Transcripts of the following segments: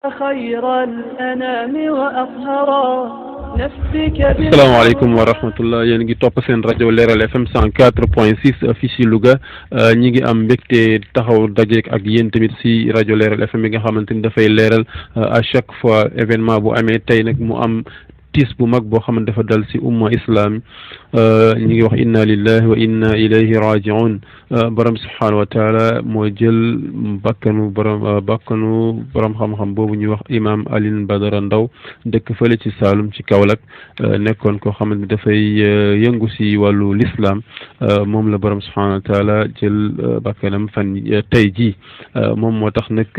خير الأنام وأطهرا نفسك asalaamaaleykum wa rahmatullah yéen ngi topp seen rajo Leeral FM 104.6 fii si Louga ñi ngi am mbégte taxaw dajeek ak yéen tamit si rajo Leeral FM bi nga xamante ni dafay leeral à chaque fois événement bu amee tey nag mu am tiis bu mag boo xamante dafa dal si umma islam ñi ngi wax inna lillahi wa inna ilayhi rajiun borom subhaanahu wa taala moo jël bakkanu borom xam-xam boobu ñuy wax imam Alioune Badara Ndao dëkk fële ci Saalum ci Kaolack nekkoon koo xamante ni dafay yëngu si wàllu l'islam moom la borom subhaanahu wa taala jël bakkanam fan tey jii moom moo tax nag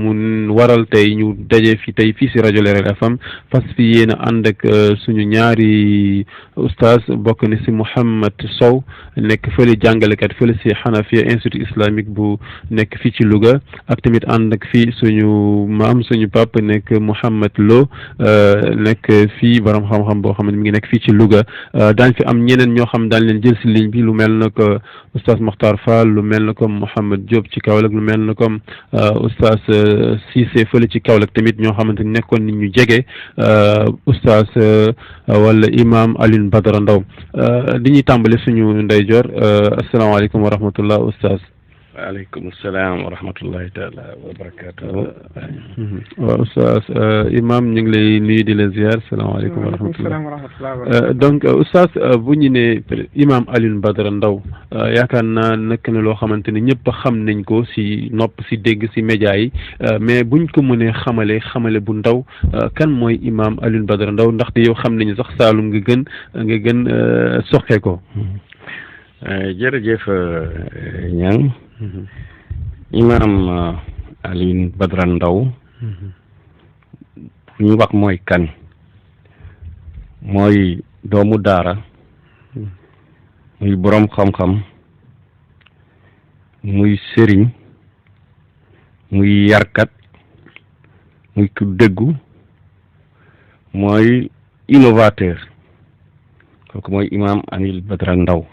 mu waral tey ñu daje fi tey fii si rajo Leeral FM fas fi yéen a ànd ak suñu ñaari oustaz bokk ni si Mouhamed Sow nekk fële jàngalekat fële si Hanafiya institut islamique bu nekk fii ci Louga ak tamit ànd ak fii suñu maam suñu pap nekk Mouhamed Lo nekk fii borom xam-xam boo xam ne mi ngi nekk fii ci Louga daañ fi am ñeneen ñoo xam daañ leen jël si ligne bi lu mel na ko oustaz Mokhtar Fall lu mel na comme Mouhamed Diop ci Kaolack lu mel na comme oustaz Cissé fële ci Kaolack tamit ñoo xamante ni nekkoon nit ñu jege oustaz wala imam Alioune Badara Ndao di ñuy tàmbale suñu ndeyjoor asalaamaaleykum wa rahmatullah oustaz. waaleykum salaam wa rahmatullahi taala wa barakaatuhu. waaw oustaz imam ñu ngi lay nuyu di la ziar salaamaaleykum wa rahmatullah. donc oustaz bu ñu ne imam Alioune Badara Ndao yaakaar naa nekk na loo xamante ne ñëpp xam nañ ko si nopp si dégg si média yi mais buñ ko mënee xamale bu ndaw kan mooy imam Alioune Badara Ndao ndaxte yow xam nañu sax Saalum nga gën soqee ko. jërëjëf Niang. imam Alioune Badara Ndao bu ñu wax mooy kan mooy doomu daara muy boroom xam-xam muy sëriñ muy yarkat muy ku dëggu mooy innovateur kooku mooy imam Alioune Badara Ndao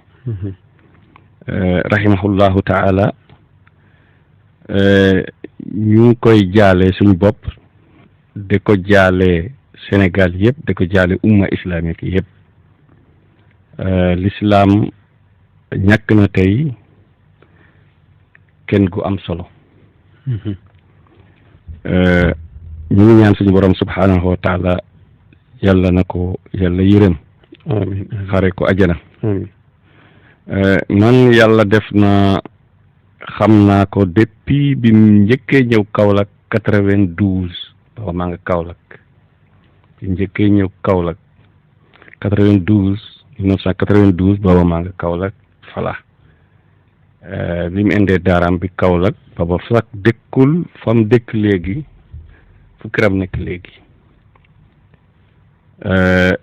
rahimahullahu taala ñu ngi koy jaale suñu bopp di ko jaale Sénégal yëpp di ko jaale umma islamique yëpp l'islam ñàkk na tey kenn gu am solo ñu ngi ñaan suñu borom subhanahu wa taala yàlla na ko yàlla yërëm amiin xare ko ajana amiin man yàlla def na xam naa ko depuis bi mu njëkkee ñëw Kaolack 92 booba maa nga Kaolack bi njëkkee ñëw Kaolack 1992 booba maa nga Kaolack fala bi mu indee daaraam bi Kaolack booba sax dëkkul fa mu dëkk léegi fu këram nekk léegi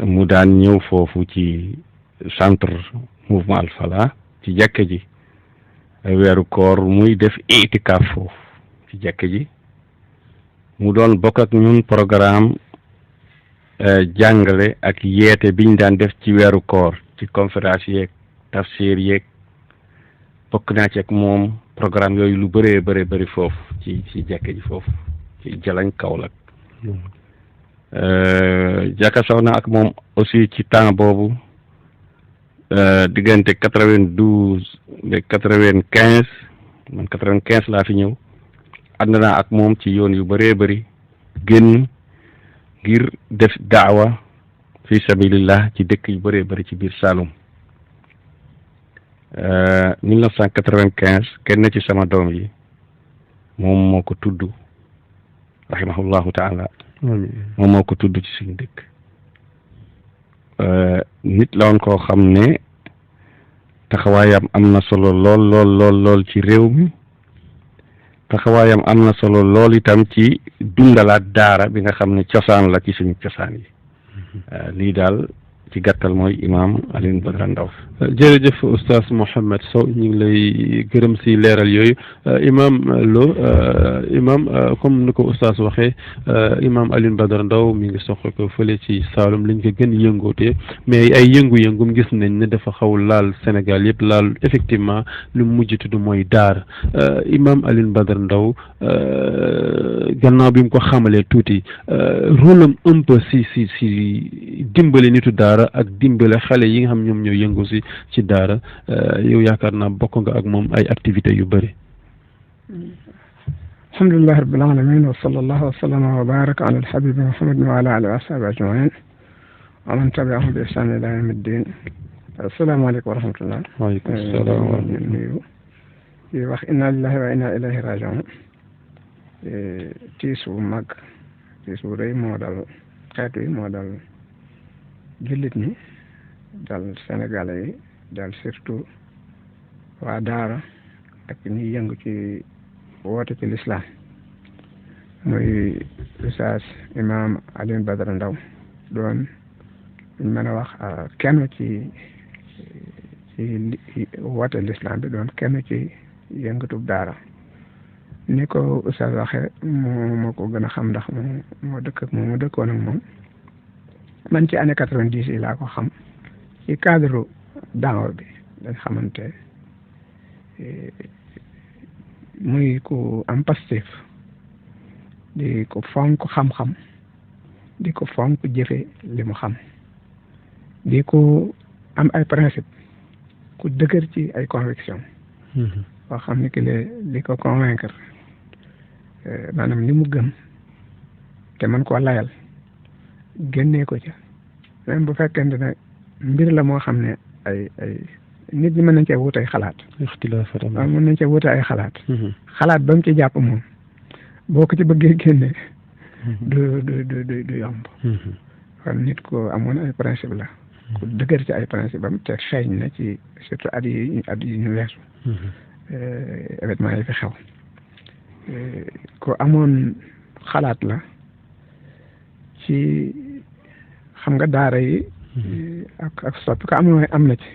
mu daan ñëw foofu ci centre mouvement Al Falah ci jàkke ji weeru koor muy def itikaaf foofu ci jàkke ji mu doon bokk ak ñun programme jàngale ak yeete biñ daan def ci weeru koor ci conférence yeeg tafsir yeeg bokk naa ci ak moom programme yooyu lu bëree bëri foofu ci jàkke ji foofu ci Jalañ Kaolack jàkkaarloo na ak moom aussi ci temps boobu diggante 92 ba 95 man 95 laa fi ñëw ànd naa ak moom ci yoon yu bëree bëri génn ngir def daawa fi sabilillah ci dëkk yu bëree bëri ci biir Saloum 1995 kenn ci sama doom yi moom moo ko tudd rahimahullahu taala moom moo ko tudd ci suñu dëkk nit la woon koo xam ne taxawaayam am na solo lool ci réew mi taxawaayam am na solo lool itam ci dundalaat daara bi nga xam ne cosaan la ci suñu cosaan yi lii daal ci gàttal mooy imam Alioune Badara Ndao. jërëjëf oustaz Mouhamed Sow ñu ngi lay gërëm si leeral yooyu imam Lo imam comme ni ko oustaz waxee imam Alioune Badara Ndao mi ngi soxla ko fële ci Saalum liñ ko gën yëngootee mais ay yëngu-yëngum gis nañ ne dafa xaw laal Sénégal yëpp laal effectivement lu mujj tudd mooy daara imam Alioune Badara Ndao gannaaw bi mu ko xamalee tuuti rôle am un peu si dimbale nitu daara ak dimbale xale yi nga xam ñoom ñoo yëngu si ci daara yow yaakaar naa bokk nga ak moom ay activités yu bëri. alhamdulillahi rabbil alamin wa sallallahu wa sallama wa baraka ala alhabibi muhammad wa ala alihi wa sahbihi ajmain wa man tabi'ahum bi ihsan ila yawmi ddin. asalaamaaleykum wa rahmatullah. waaleykum salaam wa rahmatullah. nuyu di wax inna lillahi wa inna ilayhi rajiun. tiis bu mag tiis bu rëy moo dal xeet wi moo dal jullit ñi dal Sénégalais yi dal surtout waa daara ak ñi yëngu ci woote ci lislaam muy Oustaz imam Alioune Badara Ndao doon ñu mën a wax kenn ci woote lislaam bi doon kenn ci yëngatub daara ni ko Oustaz waxee moo ko gën a xam ndax moo dëkk ak moom moo dëkkoon ak moom man ci année 90 yi laa ko xam ci cadre daawa bi dañ xamante muy ku am pastéef di ko fonk xam-xam di ko fonk jëfe li mu xam di ko am ay principe ku dëgër ci ay conviction boo xam ne que li ko convaincre maanaam li mu gëm te man koo layal génnee ko ca même bu fekkente ne mbir la moo xam ne ay nit ñi mën nañ cee wut ay xalaat. waaw mën nañ cee wut ay xalaat. xalaat ba mu ci jàpp moom boo ko ci bëggee génne. du yomb. kon nit ko amoon ay principe la. ku dëgër ci ay principe am te feeñ na ci surtout at yi ñu weesu. événement yi fi xew. ko amoon xalaat la ci xam nga daara yi. ak soppi ko am na ci.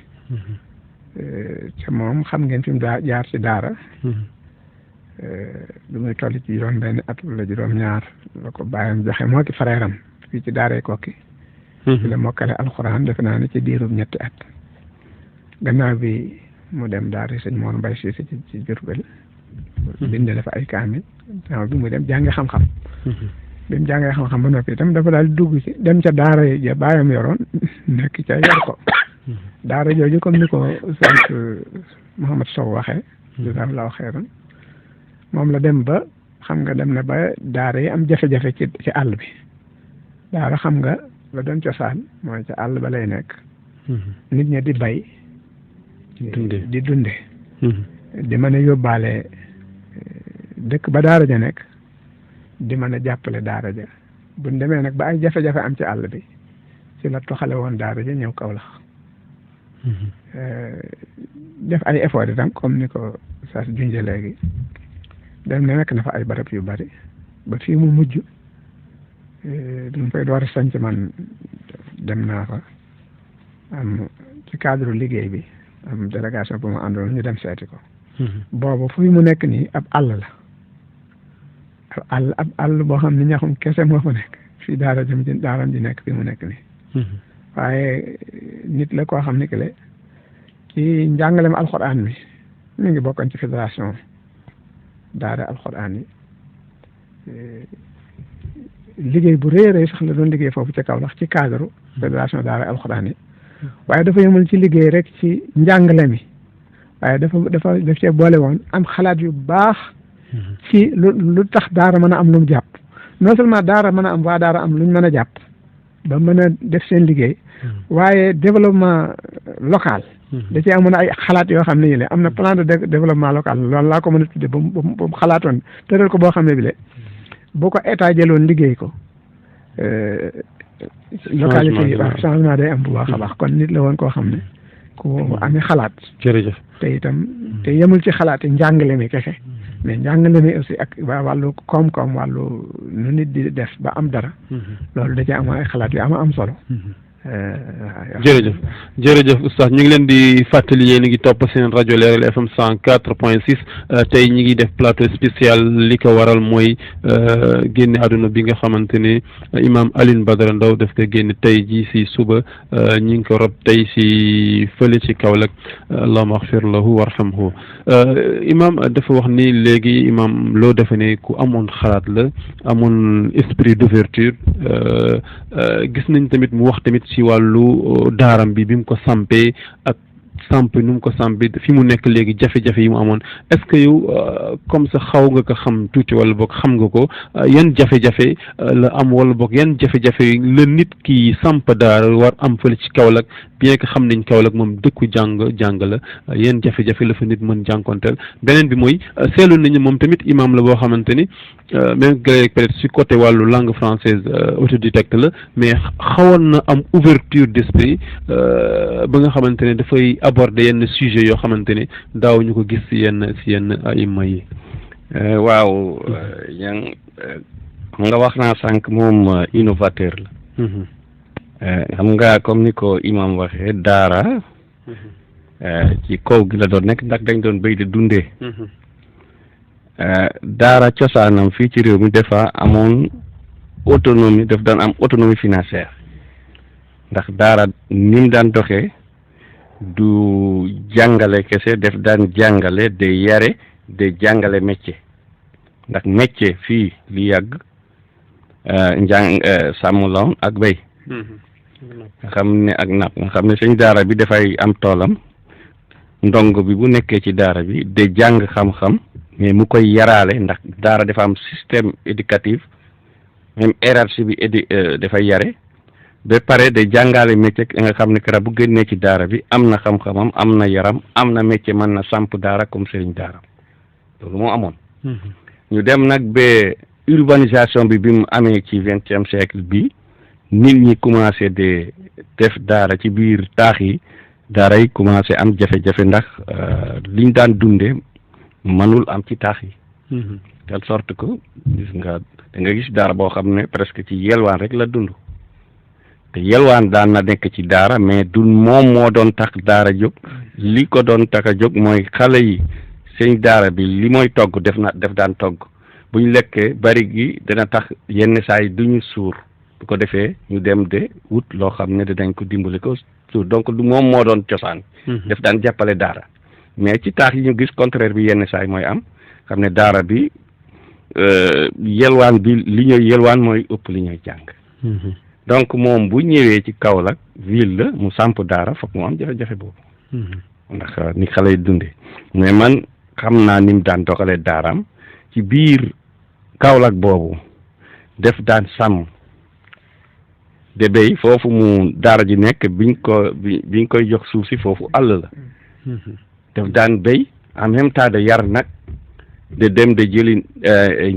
te moom xam ngeen fi mu jaar ci daara. bi muy toll ci juróom benn at wala juróom ñaar la ko bàyyam joxe moo ki frère am fii ci daaray Kokki. fi la mokkale alxuraan defe naa ne ci diirub ñetti at. gannaaw bi mu dem daara sëñ Mor Mbaye Cissé ci Jurbel. bindee dafa ay kaamil. gannaaw bi mu dem jàngi xam-xam. bi mu jàngee xam-xam ba noppi itam dafa daal dugg ci dem ca daara ja baayam yoroon nekk ca yor ko. daara jooju comme ni ko sant Mouhamed Sow waxee. jazakallahu xayran moom la dem ba xam nga dem na ba daara yi am jafe-jafe ci àll bi. daara xam nga la doon cosaan mooy ca àll ba lay nekk. nit ñi di bay. di dunde di mën a yóbbaale dëkk ba daara ja nekk. di mën a jàppale daara ja buñ demee nag ba ay jafe-jafe am ci àll bi ci la toxale woon daara ja ñëw Kaolack. def ay effort itam comme ni ko saa si junjee léegi dem na nekk na fa ay barab yu bari ba fii mu mujj bi mu koy door a sanc man dem naa fa am ci cadre liggéey bi am délégation bu ma àndoon ñu dem seeti ko. boobu fu mu nekk nii ab àll la. ab àll boo xam ne ñaxum kese moo fa nekk fii daaram ji nekk fii mu nekk nii. waaye nit la koo xam ne que le ci njàngalem alxuraan mi mi ngi bokkoon ci fédération daara alxuraan yi liggéey bu rëy a rëy sax la doon liggéey foofu ci Kaolack ci cadre fédération daara alxuraan yi waaye dafa yemul ci liggéey rek ci njàngale mi waaye daf cee boole woon am xalaat yu baax ci lu tax daara mën a am lu mu jàpp non seulement daara mën a am waa daara am luñ mën a jàpp ba mën a def seen liggéey waaye développement local da ci amoon ay xalaat yoo xam ne yi am na plan de développement local loolu laa ko mën a tudde ba mu xalaatoon tëral ko boo xam ne bi le boo ko état jëloon liggéey ko localité yi waaw changement day am bu baax a baax kon nit la woon koo xam ne ku amee xalaat jërëjëf te itam te yemul ci xalaat njàngale mi kese mais njàngale mi aussi ak wàllu koom-koom wàllu nu nit di def ba am dara loolu da cee am ay xalaat yu am solo jërëjëf oustaz ñu ngi leen di fàttali yéen a ngi topp seen rajo Leeral FM 104.6 tey ñi ngi def plateau spécial li ko waral mooy génne àdduna bi nga xamante ne imam Alioune Badara Ndao daf ko génne tey ji si suba ñi ngi ko rob tey si fële ci Kaolack allahumma axfir lahu warhamhu imam dafa wax ni léegi imam loo defe ne ku amoon xalaat la amoon esprit d'ouverture gis nañ tamit mu wax tamit ci wàllu daaram bi mu ko sampee ak samp nu mu ko sampee fi mu nekk léegi jafe-jafe yi mu amoon est-ce que yow comme ça xaw nga ko xam tuuti wala boog xam nga ko yan jafe-jafe la am wala boog yan jafe-jafe la nit ki samp daara war am fële ci Kaolack bien que xam nañ Kaolack moom dëkku jàng la yan jafe-jafe la fa nit mën jànkonteel beneen bi mooy seetlu nañu moom tamit imam la boo xamante ni même peut-être si côté wàllu langue française autodidacte la mais xawoon na am ouverture d'esprit ba nga xamante ne dafay aborder yenn sujet yoo xamante ne daaw ñu ko gis si yenn aima yi. waaw yang nga wax naa sànq moom innovateur la. xam nga comme ni ko imam waxee daara ci kaw gi la doon nekk ndax dañ doon béy di dundee. daara cosaanam fii ci réew mi dafa amoon autonomie daf daan am autonomie financière ndax daara ni mu daan doxee du jàngale kese daf daan jàngale de yare de jàngale métier ndax métier fii li yàgg sàmm la woon ak béy nga xam ne ak napp nga xam ne suñ daara bi dafay am toolam ndongo bi bu nekkee ci daara bi de jàng xam-xam mais mu koy yaraale ndax daara dafa am système éducatif même hiérarchie bi dafay yare ba pare de jàngale métier nga xam ne kara bu génnee ci daara bi am na xam-xamam am na yaram am na métier mën na samp daara comme sëriñ daara loolu moo amoon ñu dem nag ba urbanisation bi mu amee ci 20e siècle bi nit ñi commencé de def daara ci biir taax yi daara yi commencé am jafe-jafe ndax liñ daan dunde mënul am ci taax yi telle sorte que gis nga da nga gis daara boo xam ne presque ci yelwaan rek la dund te yelwaan daan na nekk ci daara mais du moom moo doon tax daara jóg li ko doon tax a jóg mooy xale yi seen daara bi li mooy togg def daan togg buñ lekkee bari gi dana tax yenn saa yi duñu suur bu ko defee ñu dem de wut loo xam ne dañ ko dimbali ko suur donc du moom moo doon cosaan def daan jàppale daara mais ci taax yi ñu gis contraire bi yenn saa yi mooy am xam ne daara bi yelwaan bi li ñuy yelwaan mooy ëpp li ñuy jàng donc moom bu ñëwee ci Kaolack ville la mu samp daara foog mu am jafe-jafe boobu ndax ni xale yi dundee mais man xam naa ni mu daan doxalee daaraam ci biir Kaolack boobu def daan sàmm de béy foofu mu daara ji nekk biñ koy jox suuf si foofu àll la def daan béy en même temps de yar nag de dem de jëli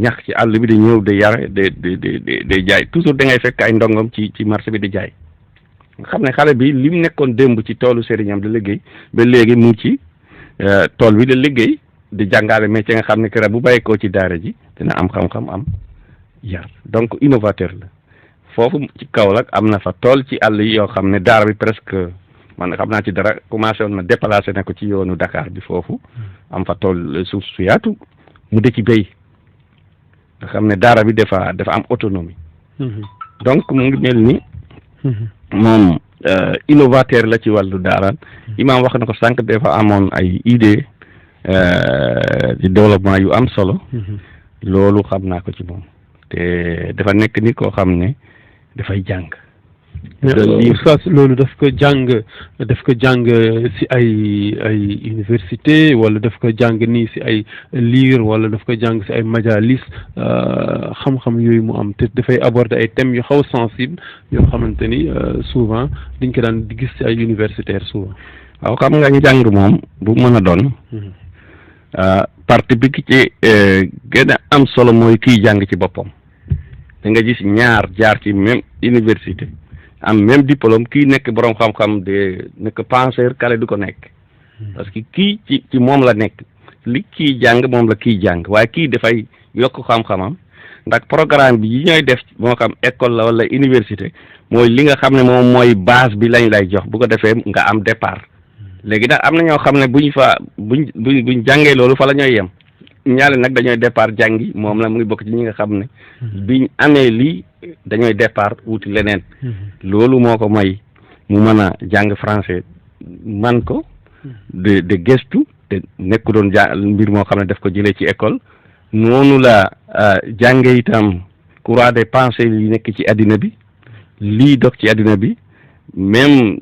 ñax ci àll bi de ñëw de yar de jaay toujours da ngay fekk ay ndongom ci marché bi di jaay nga xam ne xale bi li mu nekkoon démb ci toolu sëriñam di liggéey ba léegi mu ci tool bi di liggéey di jàngale métier nga xam ne kër bu bàyyeekoo ci daara ji dina am xam-xam am yar donc innovateur la foofu ci Kaolack am na fa tool ci àll yi yoo xam ne daara bi presque man xam naa ci dara commencé woon na déplacé na ko ci yoonu Dakar bi foofu am fa tool suuf su yaatu mu de ci béy nga xam ne daara bi dafa am autonomie donc mu ngi mel ni moom innovateur la ci wàllu daara imaam wax na ko sànq dafa amoon ay idée di développement yu am solo loolu xam naa ko ci moom te dafa nekk ni koo xam ne dafay jàng oustaz loolu daf ko jàng si ay université wala daf ko jàng nii si ay liir wala daf ko jàng si ay majalis xam-xam yooyu mu am te dafay aborder ay thèmes yu xaw sensible yoo xamante ni souvent dañ ko daan di gis si ay universitaires souvent waaw xam nga njàng moom bu mën a doon partie bi ki ci gën a am solo mooy kiy jàng ci boppam da nga gis ñaar jaar ci même université am même diplôme kii nekk boroom xam-xam de nekk penseur kale du ko nekk parce que kii ci moom la nekk li kii jàng moom la kii jàng waaye kii dafay yokk xam-xamam ndax programme bi yi ñooy def moo xam école la wala université mooy li nga xam ne moom mooy base bi lañ lay jox bu ko defee nga am départ léegi nag am na ñoo xam ne buñ jàngee loolu fa la ñooy yem ñaale nag dañooy départ jàngi moom la muy bokk ci ñi nga xam ne biñ amee lii dañooy départ wuti leneen loolu moo ko may mu mën a jàng français man ko de gëstu te nekku doon mbir moo xam ne daf ko jëlee ci école noonu la jànge itam courant des pensées yi nekk ci àddina bi lii dox ci àddina bi même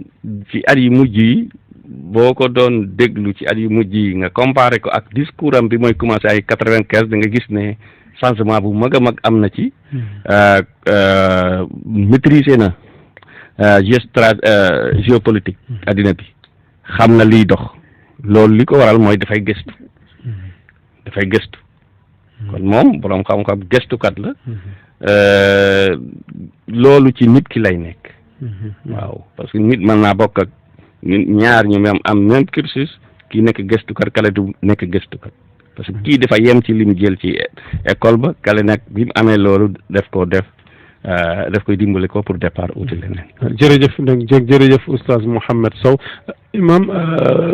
ci at yu mujj yi boo ko doon déglu ci at yu mujj yi nga comparé ko ak discours am bi mooy commencé ay 95 da nga gis ne changement bu mag a mag am na ci maîtriser na géopolitique àddina bi xam na liy dox loolu li ko waral mooy dafay gëstu kon moom boroom xam-xam gëstukat la loolu ci nit ki lay nekk waaw parce que nit mën naa bokk ak ñaar ñu am même cursus kii nekk gëstukat kale du nekk gëstukat parce que kii dafa yem ci lim jël ci école ba kale nag bi mu amee loolu daf koy dimbale ko pour départ uti leneen. jërëjëf oustaz Mouhamed Sow imam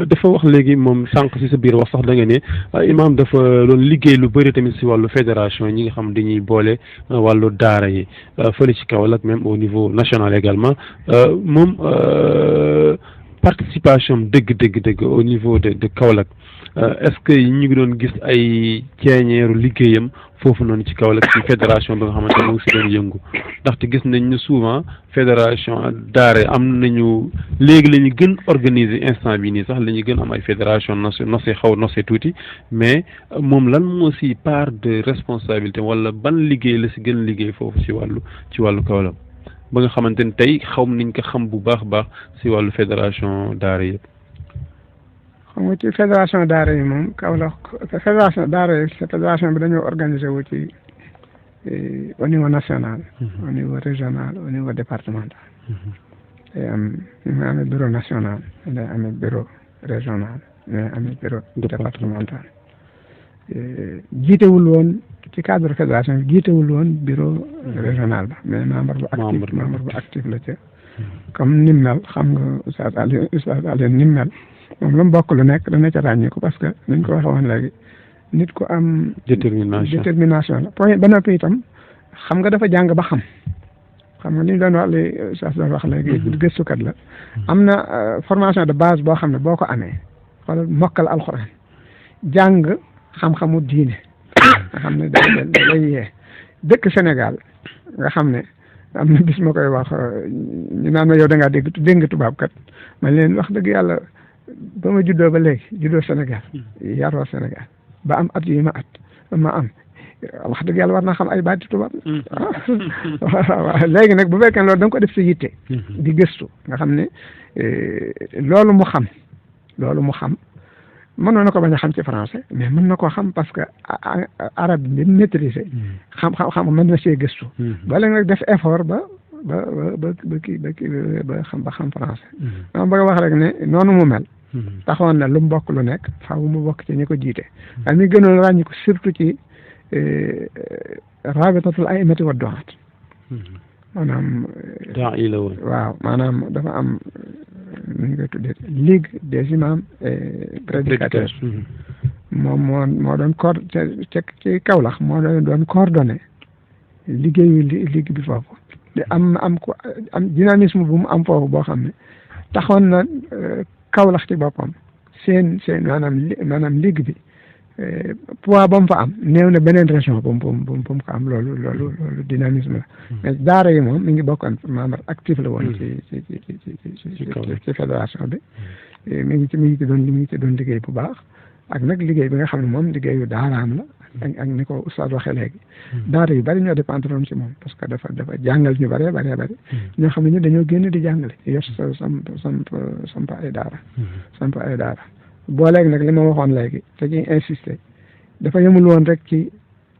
dafa wax léegi moom sànq si sa biir wax sax da nga ne imam dafa doon liggéey lu bëri tamit si wàllu fédération ñi nga xam dañuy boole wàllu daara yi fële ci Kaolack même au niveau national également moom participation dëgg au niveau de Kaolack est-ce que ñu ngi doon gis ay ceeñeeru liggéeyam foofu noonu ci Kaolack ci fédération bi nga xamante ne mu ngi si doon yëngu ndaxte gis nañ ne souvent fédération daara am nañu léegi la ñu gën organiser instant bi nii sax la ñu gën am ay fédération nosé tuuti mais moom lan moo si part de responsabilité wala ban liggéey la si gën liggéey foofu ci wàllu Kaolack ba nga xamante ne tey nañ ko xam bu baax si wàllu fédération daara yëpp. xam nga ci fédération daara yi moom Kaolack fédération daara yi fédération bi dañoo organisé wu ci au niveau national au niveau régional au niveau départemental day amee bureau national day amee bureau régional day amee bureau départemental jiitewul woon ci cadre fédération bi jiitewul woon bureau régional ba mais membre bu actif la ca comme nim mel xam nga Oustaz Alioune nim mel moom la mu bokk lu nekk dana ca ràññeeku parce que nañ ko waxee woon léegi nit ku am détermination la point ba noppi itam xam nga dafa jàng ba xam nga li ñu doon wax li Oustaz doon wax léegi gëstukat la am na formation de base boo xam ne boo ko amee wala mokkal alxuraan jàng xam-xamu diine nga xam ne da lay yee dëkk Sénégal nga xam ne am na bis ma koy wax ñu naan ma yow da ngaa dégg nga tubaab kat ma leen wax dëgg yàlla ba ma juddoo ba léegi juddoo Sénégal yaroo Sénégal ba am at yi ma am wax dëgg yàlla war naa xam ay baati tubaab waaw léegi nag bu fekkee loolu da nga ko def sa yitte di gëstu nga xam ne loolu mu xam mënoon na ko bañ a xam ci français mais mën na koo xam parce que arabe bi maîtriser xam mën na see gëstu ba léegi nag def effort ba xam français dama bëgg a wax rek ne noonu mu mel taxoon na lu mu bokk lu nekk faaw mu bokk ci ñi ko jiite waaye mi gënoon ràññi ko surtout ci rabitatul a'immati wa du'aat maanaam waaw maanaam dafa am nu ñu koy tuddee ligue des imams et prédicateurs moom moo doon ci Kaolack moo doon coordonné liggéeyu ligue bi foofu te am dynamisme bu mu am foofu boo xam ne taxoon na Kaolack ci boppam seen maanaam ligue bi poids ba mu fa am néew na beneen région bu mu ko am loolu dynamisme la mais daara yi moom mi ngi bokkoon membre actif la woon ci fédération bi mi ngi ci doon liggéey bu baax ak nag liggéey bi nga xam ne moom liggéeyu daaraam la ak ni ko Oustaz waxee léegi daara yu bari ñoo dépendre woon ci moom parce que dafa jàngal ñu bari ñoo xam ne ñu dañoo génn di jàngale yor samp ay daara boo léegi nag li ma waxoon léegi te ci insister dafa yemul woon rek ci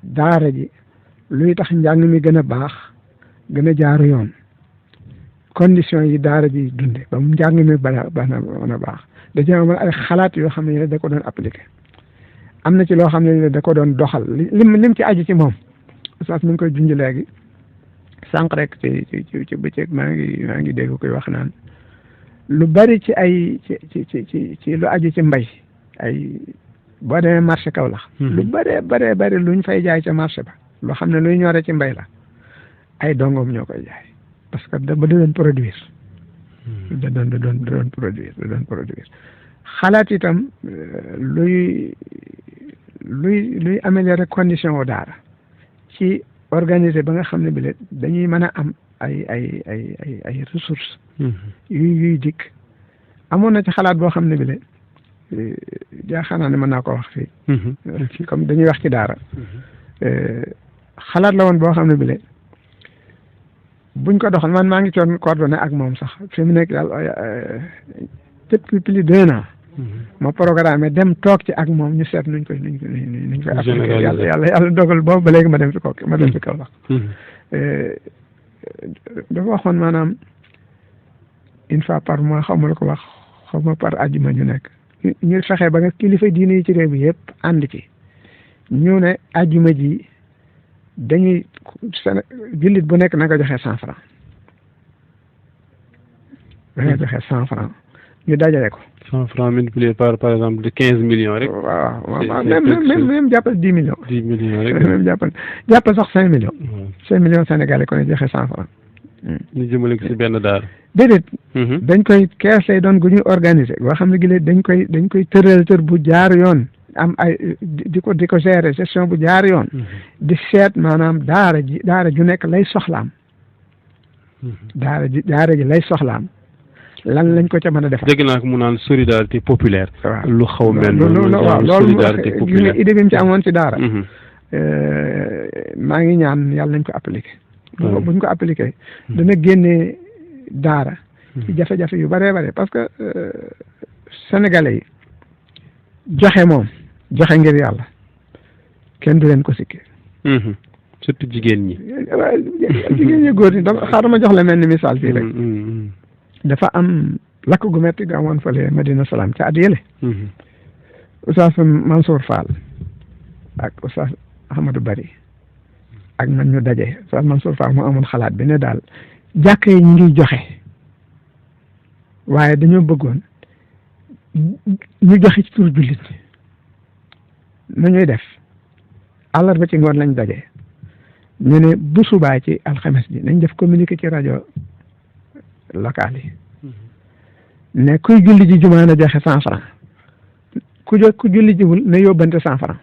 daara ji luy tax njàng mi gën a baax gën a jaaru yoon conditions yi daara ji dunde ba mu njàng mi mën a baax dañoo amal ay xalaat yoo xam ne da ko doon appliqué am na ci loo xam ne da ko doon doxal lim ci aju ci moom saas mi ngi koy junj léegi sànq rek ci bëccëg maa ngi dégg koy wax naan lu bari ci ay ci lu aju ci mbay ay boo demee marché Kaolack lu bari luñ fay jaay ca marché ba loo xam ne luy ñore ci mbay la ay dongoom ñoo koy jaay parce que da doon produire da doon produire xalaat itam luy améliorer condition wu daara ci organiser ba nga xam ne bi le dañuy mën a am ay ressources yuy dikk amoon na ci xalaat boo xam ne bi le jaaxaan naa ne mën naa ko wax fii comme dañuy wax ci daara xalaat la woon boo xam ne bi le buñ ko doxal man maa ngi coon coordonné ak moom sax fi mu nekk daal depuis plus d'1 an ma programme dem toog ci ak moom ñu seet nuñ koy appliqué yàlla dogal boobu ba léegi ma dem ci Kaolack dafa waxoon maanaam une fois par mois xaw ma la ko wax xaw ma par àjjuma ñu nekk ñu fexe ba nga kilifa diine yi ci réew bi yëpp ànd ci ñu ne àjjuma ji dañuy jullit bu nekk na nga joxe 100 francs da nga joxe 100 francs ñu dajale ko 100 francs multiplié par exemple de 15 millions rek. waaw même jàppal 10 millions. 10 millions rek même jàppal sax 5 millions. 5 millions sénégalais ko ne joxe 100 francs. ñu jëmale ko si benn daara. déedéet. dañ koy kees lay doon gu ñuy organiser boo xam ne gi dañ koy tëral bu jaar yoon am ay di ko gérer gestion bu jaar yoon. di seet maanaam daara ju nekk lay soxlaam. daara ji lay soxlaam. lan lañ ko ca mën a defal. dégg naa ko mu naan solidarité populaire. waaw lu xaw mel noonu. solidarité populaire loolu idée bi mu ci amoon ci daara. maa ngi ñaan yàlla nañ ko appliqué. buñ ko appliqué. dana génne daara. ci jafe-jafe yu bëree parce que sénégalais yi joxe ngir yàlla kenn du leen ko sikki. surtout jigéen ñi. jigéen ñi góor ñi xaaral ma jox la mel ni misaal fii rek. dafa am lakk gu metti ga amoon fële Medina Salaam ca at yële. Oustaz Mansour Fall ak Oustaz Ahmadou Bari ak man ñu daje Oustaz Mansour Fall moo amoon xalaat bi ne daal jàkka yi ñu ngi joxe waaye dañoo bëggoon ñu joxe ci tur jullit ñi na ñuy def àllarba ci ngoon lañ daje ñu ne bu subaa ci alxames ji nañ def communiqué ci rajo local yi ne kuy julli ji jumaa na joxe 100 francs ku julli jiwul ne yóbbante 100 francs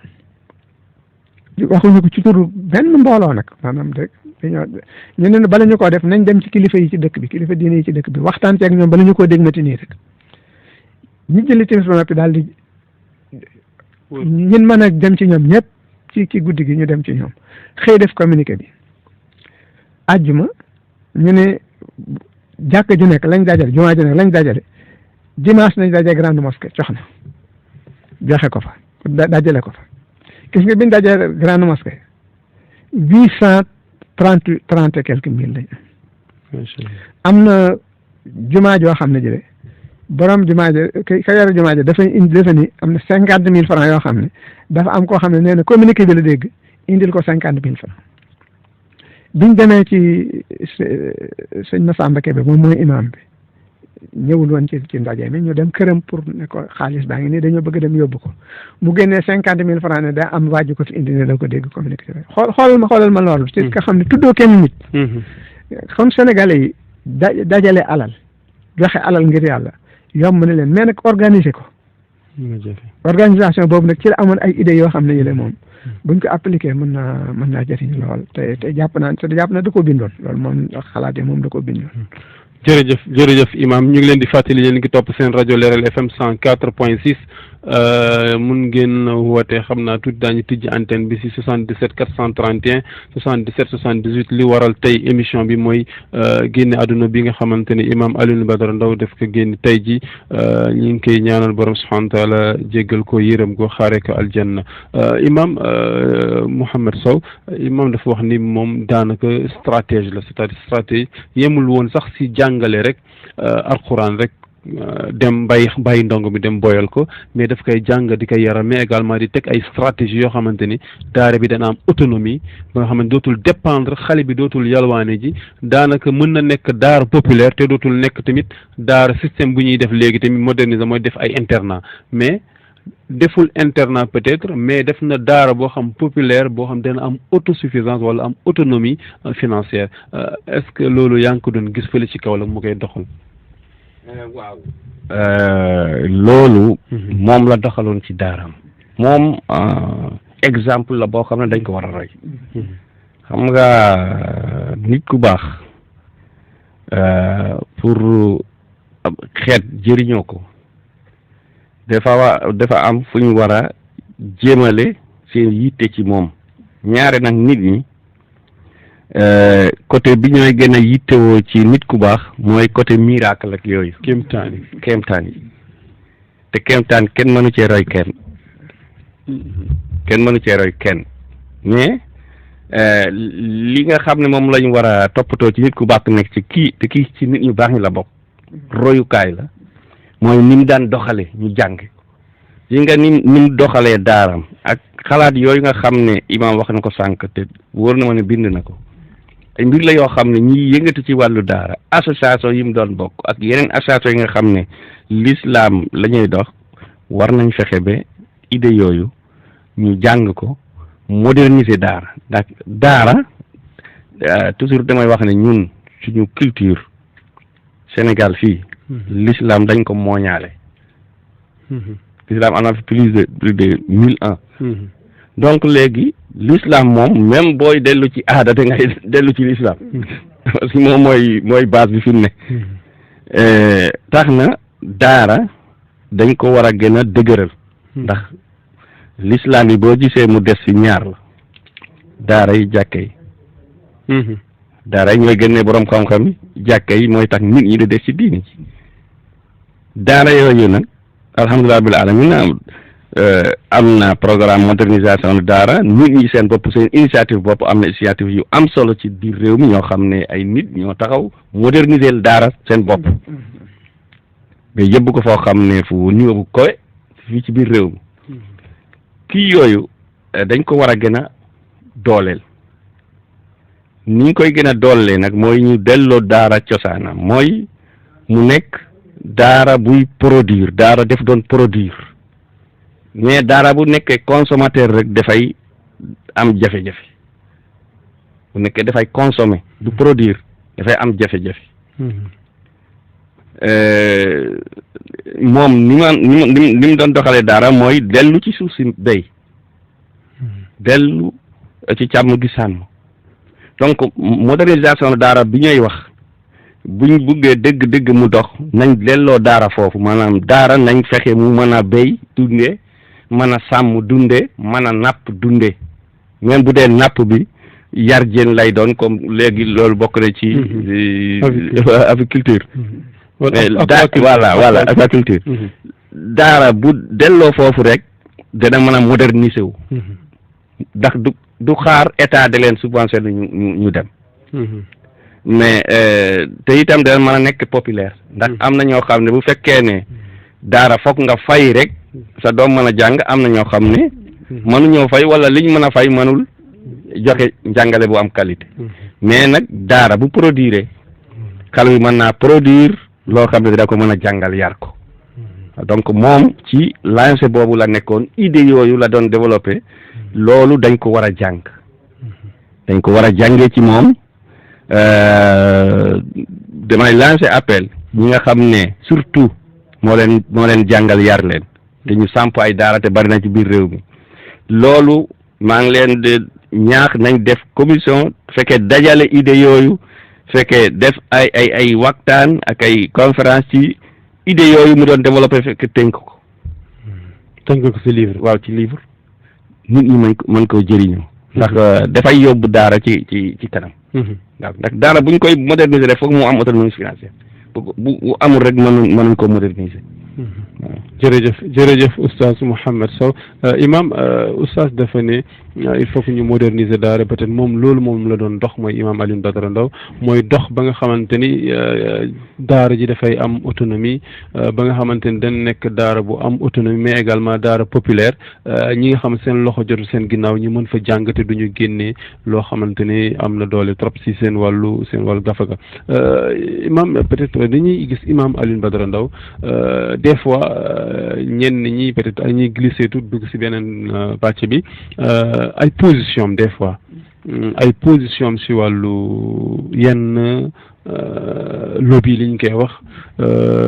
waxuñu ko ci turu benn mbooloo nag maanaam rek ñu ne bala ñu koo def nañ dem ci kilifa yi ci dëkk bi kilifa diine yi ci dëkk bi waxtaan ci ak ñoom bala ñu koo dégmati nii rek ñu jëli timis ba noppi daal di ñun mën a dem ci ñoom ñëpp ci guddi gi ñu dem ci ñoom xëy def communiqué bi àjjuma ñu ne jàkk ju nekk lañ dajale jumaa ju nekk lañ dajale dimanche nañ daje grande mosquée cox na joxe ko fa dajale ko fa gis nga biñ dajale grande mosquée 830 et quelques mille lañ am na jumaa joo xam ne jële borom jumaa ja ka yore jumaa ja dafay ni am na 50,000 francs yoo xam ne dafa am koo xam ne nee na communiqué bi la dégg indil ko 50,000 francs biñ demee ci sëñ Massamba Kébé moom mooy imam bi ñëwul woon ci ndaje mi ñu dem këram pour ne ko xaalis baa ngi nii dañoo bëgg dem yóbbu ko mu génnee 50,000 francs ne daa am waaju ko fi indi ne da ko dégg communiqué xoolal ma loolu ci nga xam ne tuddoo kenn nit comme sénégalais yi dajale alal joxe alal ngir yàlla yomb na leen mais nag organiser ko organisation boobu nag ci la amoon ay idées yoo xam ne yële moom buñ ko appliqué mën naa jëriñ lool te jàpp naa da koo bindoon loolu moom xalaat yi moom da koo bindoon. jërëjëf imam ñu ngi leen di fàttali yéen ngi topp seen rajo Leeral FM 104.6 mun ngeen woote xam naa tuuti daañu tijji antenne bi si 77 431 77 78 li waral tey émission bi mooy génne àdduna bi nga xamante ne imam Alioune Badara Ndao def ko génn tey ji ñu ngi koy ñaanal borom subhanahu wa taala jéggal ko yërëm ko xaare ko aljanna imam Mouhamed Sow imam dafa wax ni moom daanaka stratège la c'est-à-dire stratégie yemul woon sax si jàngale rek alquran rek dem bàyyi ndongo mi dem boyal ko, mais daf koy jàng di koy yaram, mais également di teg ay stratégie yoo xamante ni daara bi dana am autonomie ba nga xamante dootul dépendre, xale bi dootul yalwaane ji, daanaka mën na nekk daara populaire te dootul nekk tamit daara système bu ñuy def léegi tamit moderniser mooy def ay internat, mais deful internat peut-être, mais def na daara boo xam populaire boo xam dana am autosuffisance wala am autonomie financière. Est-ce que loolu yaa ngi ko doon gis fële ci kaw la mu koy doxal? waaw loolu moom la doxaloon ci daaraam, moom exemple la boo xam ne dañ ko war a roy. xam nga nit ku baax pour xeet jëriñoo ko dafa am fu ñu war a jéemale seen yitte ci moom. ñaare nag nit ñi côté bi ñooy gën a yittewoo ci nit ku baax mooy côté miracle ak yooyu. kéemtaan yi te kéemtaan kenn mënu cee roy kenn mais li nga xam ne moom lañ war a toppatoo ci nit ku baax nekk ci kii ci nit ñu baax ñi la bokk, royukaay la, mooy ni mu daan doxale ñu jàng yi nga ni mu doxalee daaram ak xalaat yooyu nga xam ne imaam wax na ko sànq te wóor na ma ne bind na ko. ay mbir la yoo xam ne ñi yëngatu ci wàllu daara association yi mu doon bokk ak yeneen association yi nga xam ne l'islam la ñuy dox war nañ fexe ba idée yooyu ñu jàng ko, moderniser daara. ndax daara toujours damay wax ne ñun suñu culture Sénégal fii l'islam dañ ko mooñaale. l'islam am na fi plus de 1000 ans. donc léegi l'islam moom même booy dellu ci aada da ngay dellu ci l'islam parce que moom mooy base bi fi mu ne. tax na daara dañ ko war a gën a dëgëral, ndax l'islam yi boo gisee mu des ci ñaar la: daara yi, jàkka yi. daara yi ñooy génnee borom xam-xam yi, jàkka yi mooy tax nit ñi di des ci diini ci. daara yooyu nag alhamdulilah bil alamin am na programme modernisation daara, nit ñi seen bopp seen initiative bopp am na initiative yu am solo ci biir réew mi ñoo xam ne ay nit ñoo taxaw moderniser daara seen bopp mais yëbb ko foo xam ne fu niveau bu kowe fii ci biir réew mi. kii yooyu dañ ko war a gën a dooleel. ni ñu koy gën a doolee nag mooy ñu delloo daara cosaanam, mooy mu nekk daara buy produire, daara def doon produire, mais daara bu nekkee consommateur rek dafay am jafe-jafe. bu nekkee dafay consommer du produire dafay am jafe-jafe. moom ni mu doon doxalee daara mooy dellu ci suuf si béy, dellu ci càmm gi sàmm. donc modernisation daara bi ñuy wax buñ buggee dëgg-dëgg mu dox nañ delloo daara foofu, maanaam daara nañ fexe mu mën a béy dunde, mën a sàmm dunde, mën a napp dunde. même bu dee napp bi yar jën lay doon comme léegi loolu bokk na ci aviculture. voilà aquaculture. daara bu delloo foofu rek dana mën a moderniser wu. ndax du xaar état de leen subventionné ñu dem. mais te itam dana mën a nekk populaire, ndax am na ñoo xam ne bu fekkee ne daara foog nga fay rek sa doom mën a jàng, am na ñoo xam ne mënuñoo fay wala liñ mën a fay mënul joxe njàngale bu am qualité. mais nag daara bu produire xale bi mën naa produire loo xam ne dina ko mën a jàngal yar ko. donc moom ci lancé boobu la nekkoon, idée yooyu la doon développé. loolu dañ ko war a jàng, dañ ko war a jàngee ci moom. damay lancer appel ñi nga xam ne surtout moo leen jàngal yar leen te ñu samp ay daara te bari na ci biir réew mi. loolu maa ngi leen de ñaax nañ def commission, fekkee dajale idée yooyu, fekkee def ay waxtaan ak ay conférence ci idée yooyu mu doon développé, fekk tënk ko ci livre. waaw ci livre nit ñi mën koo jëriñoo, ndax dafay yóbbu daara ci kanam. waaw ndax daara buñ koy moderniser rek foog mu am autonomie financière, bu amul rek mënuñ ko moderniser. jërëjëf oustaz Mouhamed Sow imam oustaz dafa ne il faut que ñu moderniser daara peut-être moom loolu moom la doon dox mooy imam Alioune Badara Ndao mooy dox ba nga xamante ni daara ji dafay am autonomie ba nga xamante ni dañ nekk daara bu am autonomie mais également daara populaire ñi nga xam seen loxo jotu seen ginnaaw ñu mën fa jàngate du ñu génnee loo xamante ni am na doole trop si seen wàllu gafaga imam peut-être dañuy gis imam Alioune Badara Ndao des fois ñenn ñi peut-être ñuy glissé tout dugg si beneen pàcc bi ay position des fois ay position si wàllu yenn lobby li ñu koy wax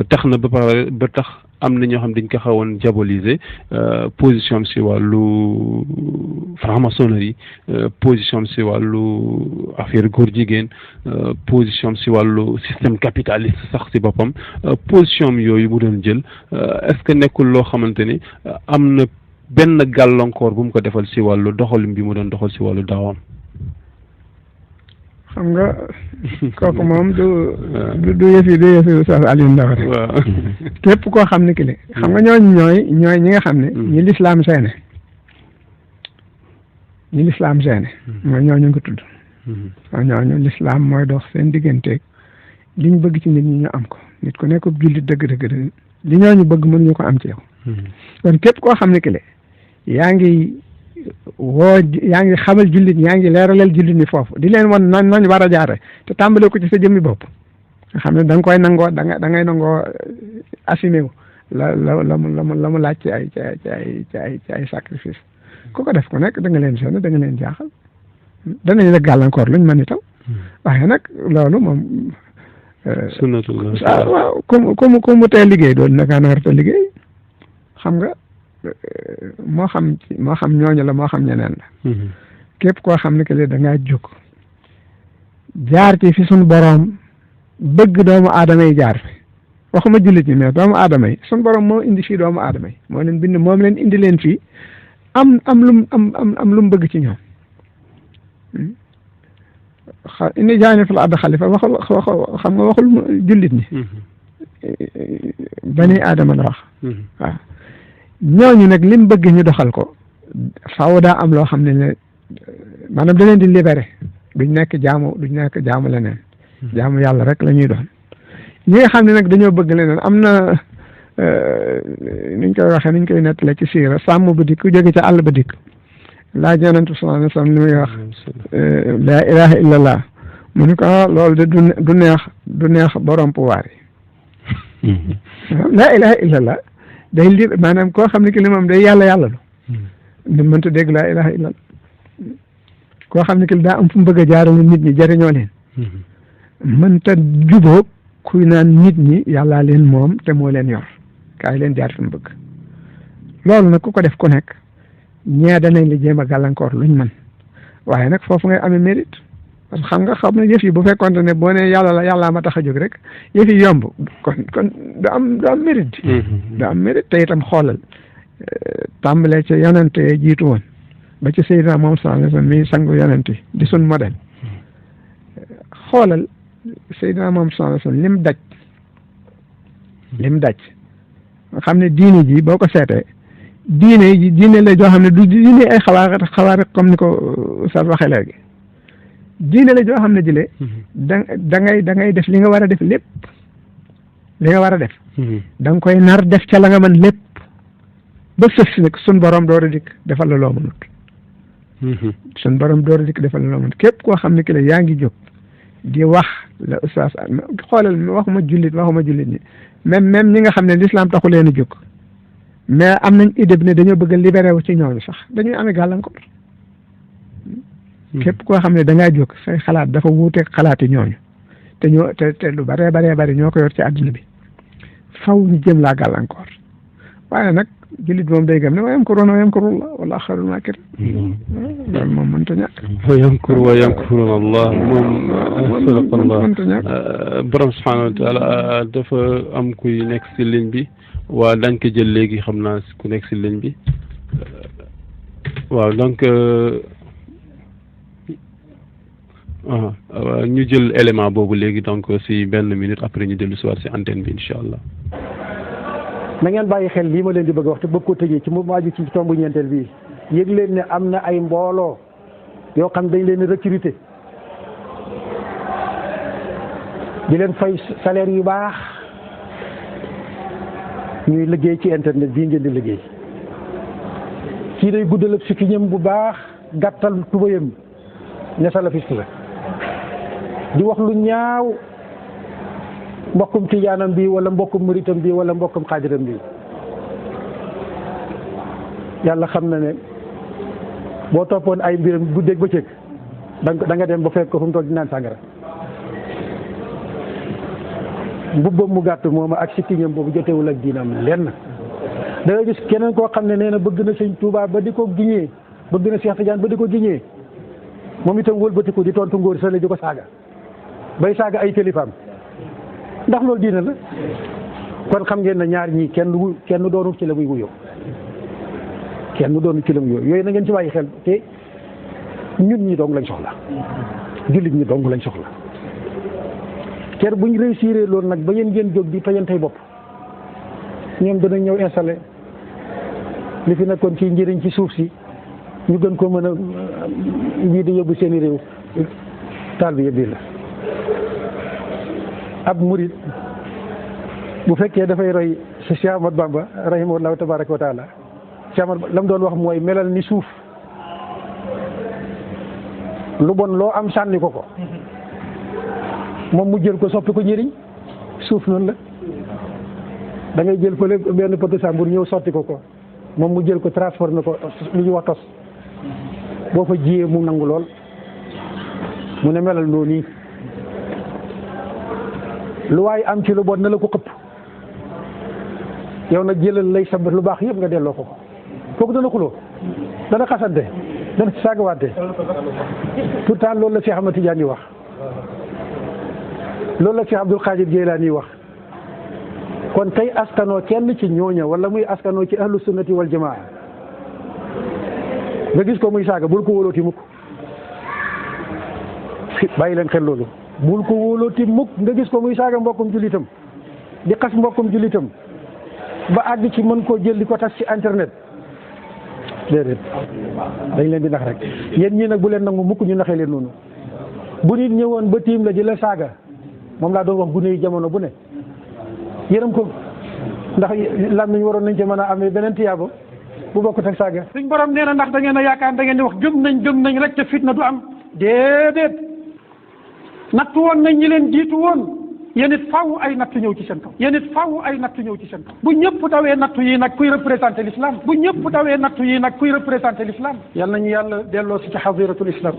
tax na ba tax am na ñoo xam dañ ko xawoon diaboliser position si wàllu franc-maçonnerie position si wàllu affaire góor jigéen position si wàllu système capitaliste sax si boppam position yooyu mu doon jël est-ce que nekkul loo xamante ni am na benn gàllankoor bu mu ko defal si wàllu doxalin bi mu doon doxal si wàllu daawam. xam nga kooku moom du yëfi Oustaz Alioune Ndao rek. waaw képp koo xam ne ki li xam nga ñooy ñi nga xam ne. ñi lislaam seene. mooy ñooñu nga tudd. ñooñu lislaam mooy dox seen digganteeg liñ bëgg ci nit ñi ñu am ko nit ku nekk jullit dëgg li ñooñu bëgg mënuñu ko am ci yow. kon képp koo xam ne ki yaa ngi xamal jullit yaa ngi leeralal jullit ñi foofu di leen wan nañ war a jaare te tàmbale ko ci sa jëmmi bopp nga xam ne da nga koy nangoo da ngay nangoo assumé wu la mu laaj ci ay sacrifice ku ko def ku nekk da nga leen seen da nga leen jaaxal danañ la gàllankoor luñ mën itam waaye nag loolu moom sunnatullah waaw ku mu tee liggéey doon naka na war a liggéey xam nga moo xam ñooñu la moo xam ñeneen la képp koo xam ne que da ngaa jóg jaar ci fi suñu boroom bëgg doomu aadama yi jaar fi waxuma jullit ñi mais doomu aadama yi suñu boroom moo indi fii doomu aadama yi moo leen bind moom leen indi leen fii am lu mu bëgg ci ñoom inni jaani fil ardi xalifa xam nga waxul jullit ñi bani aadama la wax waaw ñooñu nag lim bëgg ñu doxal ko faaw daa am loo xam ne maanaam da leen di libéré duñ nekk jaamu leneen jaamu yàlla rek la ñuy doon ñi nga xam ne nag dañoo bëgg leneen am na niñ koy waxee niñ koy nettale ci siira sàmm ba dikk ku jóge ca àll ba dikk laaj yonent sallallahu alayhi wa sallam li muy wax laa ilaha illallah mu ni ko loolu de du neex borom pouvoir yi laa ilaha illallah day li maanaam koo xam ne ki li moom day yàlla lu ni mënta dégg laa ilaha illallah koo xam ne ki daa am fu mu bëgg a jaarale nit ñi jëriñoo leen mënta jubóog kuy naan nit ñi yàllaa leen moom te moo leen yor kaay leen jaar fi mu bëgg loolu nag ku ko def ku nekk ñee danañ la jéem a gàllankoor luñ mën waaye nag foofu ngay amee mérite parce que xam nga yëf yi bu fekkoonte ne boo nee yàllaa ma tax a jóg rek yëf yi yomb kon du am mérite du am mérite te itam xoolal tàmbalee ca yonente jiitu woon ba ci Seydina moom sallallahu alayhi wasallam mi sangu yonente di sun modèle xoolal Seydina moom sallallahu alayhi wasallam lim daj nga xam ne diine ji boo ko seetee diine la joo xam ne du diine ay xawaariq comme ni ko Oustaz waxee léegi diine la joo xam ne jëlee da ngay def li nga war a def lépp li nga war a def da nga koy nar def ca la nga mën lépp ba sëf si nag sun borom door a dikk defal la loo mënut sun borom door a dikk defal la loo mënut képp koo xam ne ki la yaa ngi jóg di wax la Oustaz xoolal waxuma jullit ñi même ñi nga xam ne l'islam taxu leen a jóg mais am nañ idée bi ne dañoo bëgg a libéré wu ci ñooñu sax dañuy amee gàllankoor képp koo xam ne da ngaa jóg say xalaat dafa wuuteeg xalaati ñooñu te lu baree ñoo ko yor ci àdduna bi faw ñu jëm laa gàllankoor waaye nag jullit moom day gëm ne wa yamkuruuna wa yamkurullah wallaahu xayrul maakiriin loolu moom mënta ñàkk wa yamkuruuna Allah moom sadaqallah mënta ñàkk borom subhaanahu wa taala dafa am kuy nekk si ligne bi waa dañ ko jël léegi xam naa ku nekk si ligne bi waaw donc ñu jël élément boobu léegi donc si benn minute après ñu dellu si waat si antenne bi incha allah na ngeen bàyyi xel lii ma leen di bëgg wax te bëgg ko tëjee ci mu aju ci tombu ñeenteel bii yëg leen ne am na ay mbooloo yoo xam dañ leen recruter di leen fay salaire yu baax ñuy liggéey ci internet bii ngeen di liggéey kii day guddal ab sikkiñam bu baax gàttal tubayam ne salafiste la di wax lu ñaaw mbokkum tijaanam bi wala mbokkum muritam bi wala mbokkum xaadiram bi yàlla xam na ne boo toppoon ay mbiram guddeeg bëccëg da nga dem ba fekk ko fu mu toog di naan sàngara mbubbam mu gàtt moom ak sikkiñam boobu jotewul ak diinam lenn da ngay gis keneen koo xam ne nee na bëgg na sëñ Tuubaa ba di ko giñee bëgg na Cheikh Tidiane ba di ko giñee moom itam wëlbatiku di tontu ngóor sa la di ko saaga bay saaga ay kilifaam ndax loolu diina la kon xam ngeen ne ñaar ñii kenn doonu ci la muy wuyoo kenn doonu ci la muy wuyoo yooyu na ngeen ci bàyyi xel te ñun ñi dong lañ soxla jullit ñi dong lañ soxla ker buñ réussir loolu nag ba yéen ngeen jóg di fayantey bopp ñoom danañ ñëw installé li fi nekkoon ci njëriñ ci suuf si ñu gën ko mën a ñii di yóbbu seeni réew taal bi yëpp la ab murid bu fekkee dafay roy si Cheikh Ahmad Bamba rahimahullahu tabaraka wa taala Cheikh Ahmad la mu doon wax mooy melal ni suuf lu bon loo am sànni ko moom mu jël ko soppi ko njëriñ suuf noonu la da ngay jël fële benn poto sàmbur ñëw sotti ko moom mu jël ko transformé ko lu ñuy wax tos boo fa jiyee mu nangu lool mu ne melal noonu nii lu waay am ci lu bon na la ko xëpp yow nag jëlal lay sa lu baax yëpp nga delloo ko kooku dana xuloo dana xasante dana saagawante pourtant loolu la Cheikh Ahmad Tidiane yi wax loolu la Cheikh Abdul Qadir Jeylaani yi wax kon kay askanoo kenn ci ñooña wala muy askanoo ci ahlu sunnati wal jamaa nga gis ko muy saaga bul ko wóolooti mukk bàyyi leen xel loolu bul ko wóolooti mukk nga gis ko muy saaga mbokkum jullitam di xas mbokkum jullitam ba àgg ci mën koo jël di ko tas ci internet déedéet dañ leen di nax rek yéen ñii nag bu leen nangu mukk ñu naxee leen noonu bu nit ñëwoon ba tiim la di la saaga moom laa doon wax gune yi jamono bu ne yërëm ko ndax làmmiñ waroon nañ ci mën a amee beneen tiyaabo bu bokkut ak saaga. suñ borom nee na ndax da ngeen a yaakaar da ngeen di wax gëm nañ rek te fitna du am déedéet nattu woon nañ ñi leen jiitu woon yéen it faaw ay nattu ñëw ci seen kaw bu ñëpp dawee nattu yi nag kuy représenté l'islam yal nañu yàlla delloo si ci xadiratul islam.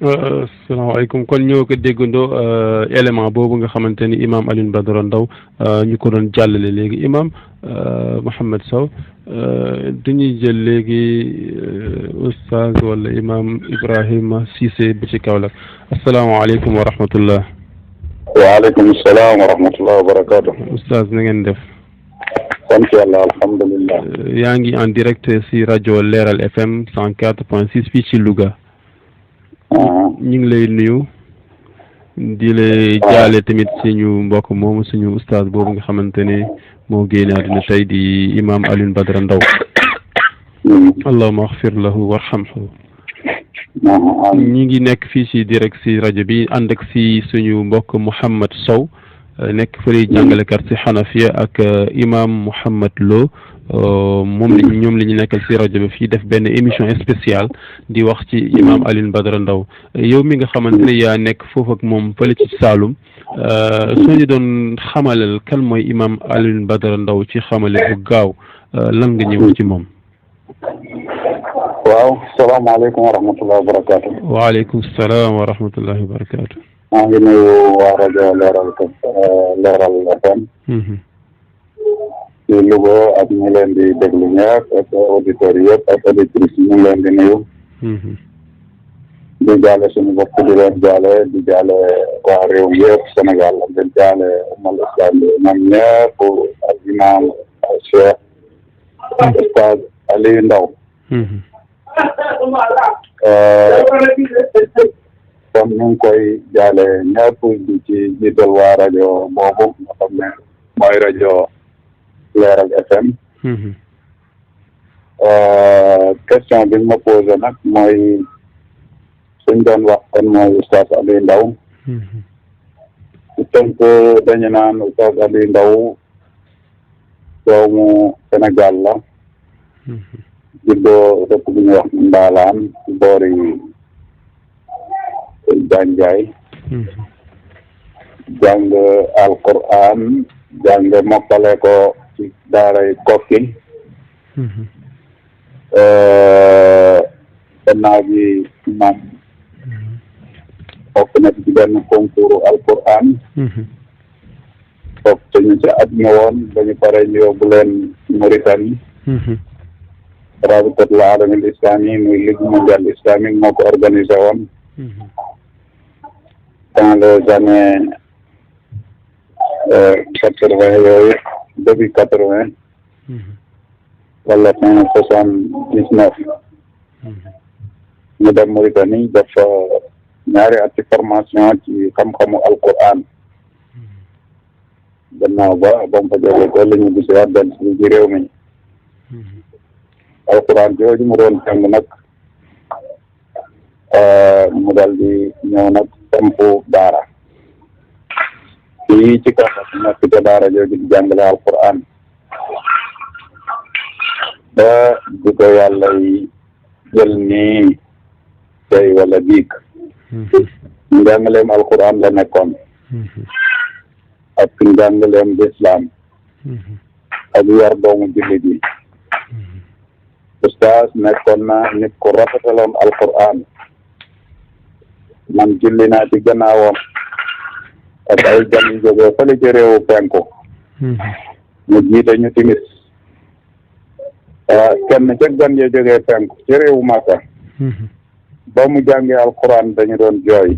asalaamaaleykum kon ñoo ko déggandoo élément boobu nga xamante ni imam Alioune Badara Ndao ñu ko doon jàllale léegi imam Mouhamed Sow dañuy jël léegi oustaz wala imam Ibrahima Cissé bi ci Kaolack asalaamaaleykum wa rahmatullah. waaleykum salaam wa rahmatullah wa barakaatu. oustaz na ngeen def. sant yàlla alhamdulillah. yaa ngi en direct si rajo Leeral FM 104.6 fii ci Louga. ñu ngi lay nuyu di lay jaale tamit suñu mbokk moomu suñu ustaaz boobu nga xamante ne moo génne àdduna tey di imam Alioune Badara Ndao allahumma axfir lahu warhamhu. ñi ngi nekk fii si direct si rajo bi ànd ak si suñu mbokk Mouhamed Sow nekk fële jàngalekat si Hanafiya ak imam Mouhamed Lo ñoom la ñu nekkal si rajo bi fii def benn émission spéciale di wax ci imam Alioune Badara Ndao yow mi nga xamante ne yaa nekk foofu ak moom fële ci Saalum soo ñu doon xamalal kan mooy imam Alioune Badara Ndao ci xamale bu gaaw lan nga ñëw ci moom. waaw salaamaaleykum wa rahmatulah wa barakaatu. waaleykum salaam wa rahmatullahi wa barakaatu. maa ngi nuyu waa rajo Leeral FM. ci Louga ak ñi leen di déglu ñëpp ak auditeurs yëpp ak auditrices ñu ngi leen di nuyu. di jaale suñu bopp di leen jaale di jaale waa réew mi yëpp Sénégal di jaale umal islam bi ñoom ñëpp ak imam Cheikh Oustaz Aliou Ndao. kon ñu ngi koy jaale ñëpp di ci jiital waa rajo boobu nga xam ne mooy rajo Leeral FM. Question bi ma posé nag mooy suñ doon wax kon mooy Oustaz Aliou Ndao. ci tënk dañu naan Oustaz Aliou Ndao doomu Sénégal la. juddoo dëkk bu ñuy wax Ndaalaan ci boori Gandiaye. jàng alquran jàng mokkale ko ci daaray Kokki. gannaaw bi moom bokk na ci benn concours alquran. bokk ñu ci at mi woon dañu pare ñu yóbbu leen Mauritanie. rabitatul alamil islami muy ligue mondiale islamique moo ko organisé woon. dans les années 80 yooyu début 80. wala fin 79. ñu dem Mauritanie def ñaari at ci formation ci xam-xamu alquran. gannaaw ba mu fa jógee ko la ñu gisewaat benn ci réew mi. alquran jooju mu doon jàng nag mu dal di ñëw nag sampu daara fii ci kaw nekk ca daara jooju di jàngale alquran ba di ko yàlla yi jël nii tey wala biig njàngaleem alquran la nekkoon ak njàngaleem l'islam ak yar doomu jullit yi. Oustaz nekkoon na nit ku rafetaloon alquran man julli naa ci gannaawam ak ay gan yu jógee fële ci réewu penku mu jiite ñu timis kenn ca gan ya jógee penku ci réewu Màkka ba mu jàngee alquran dañu doon jooy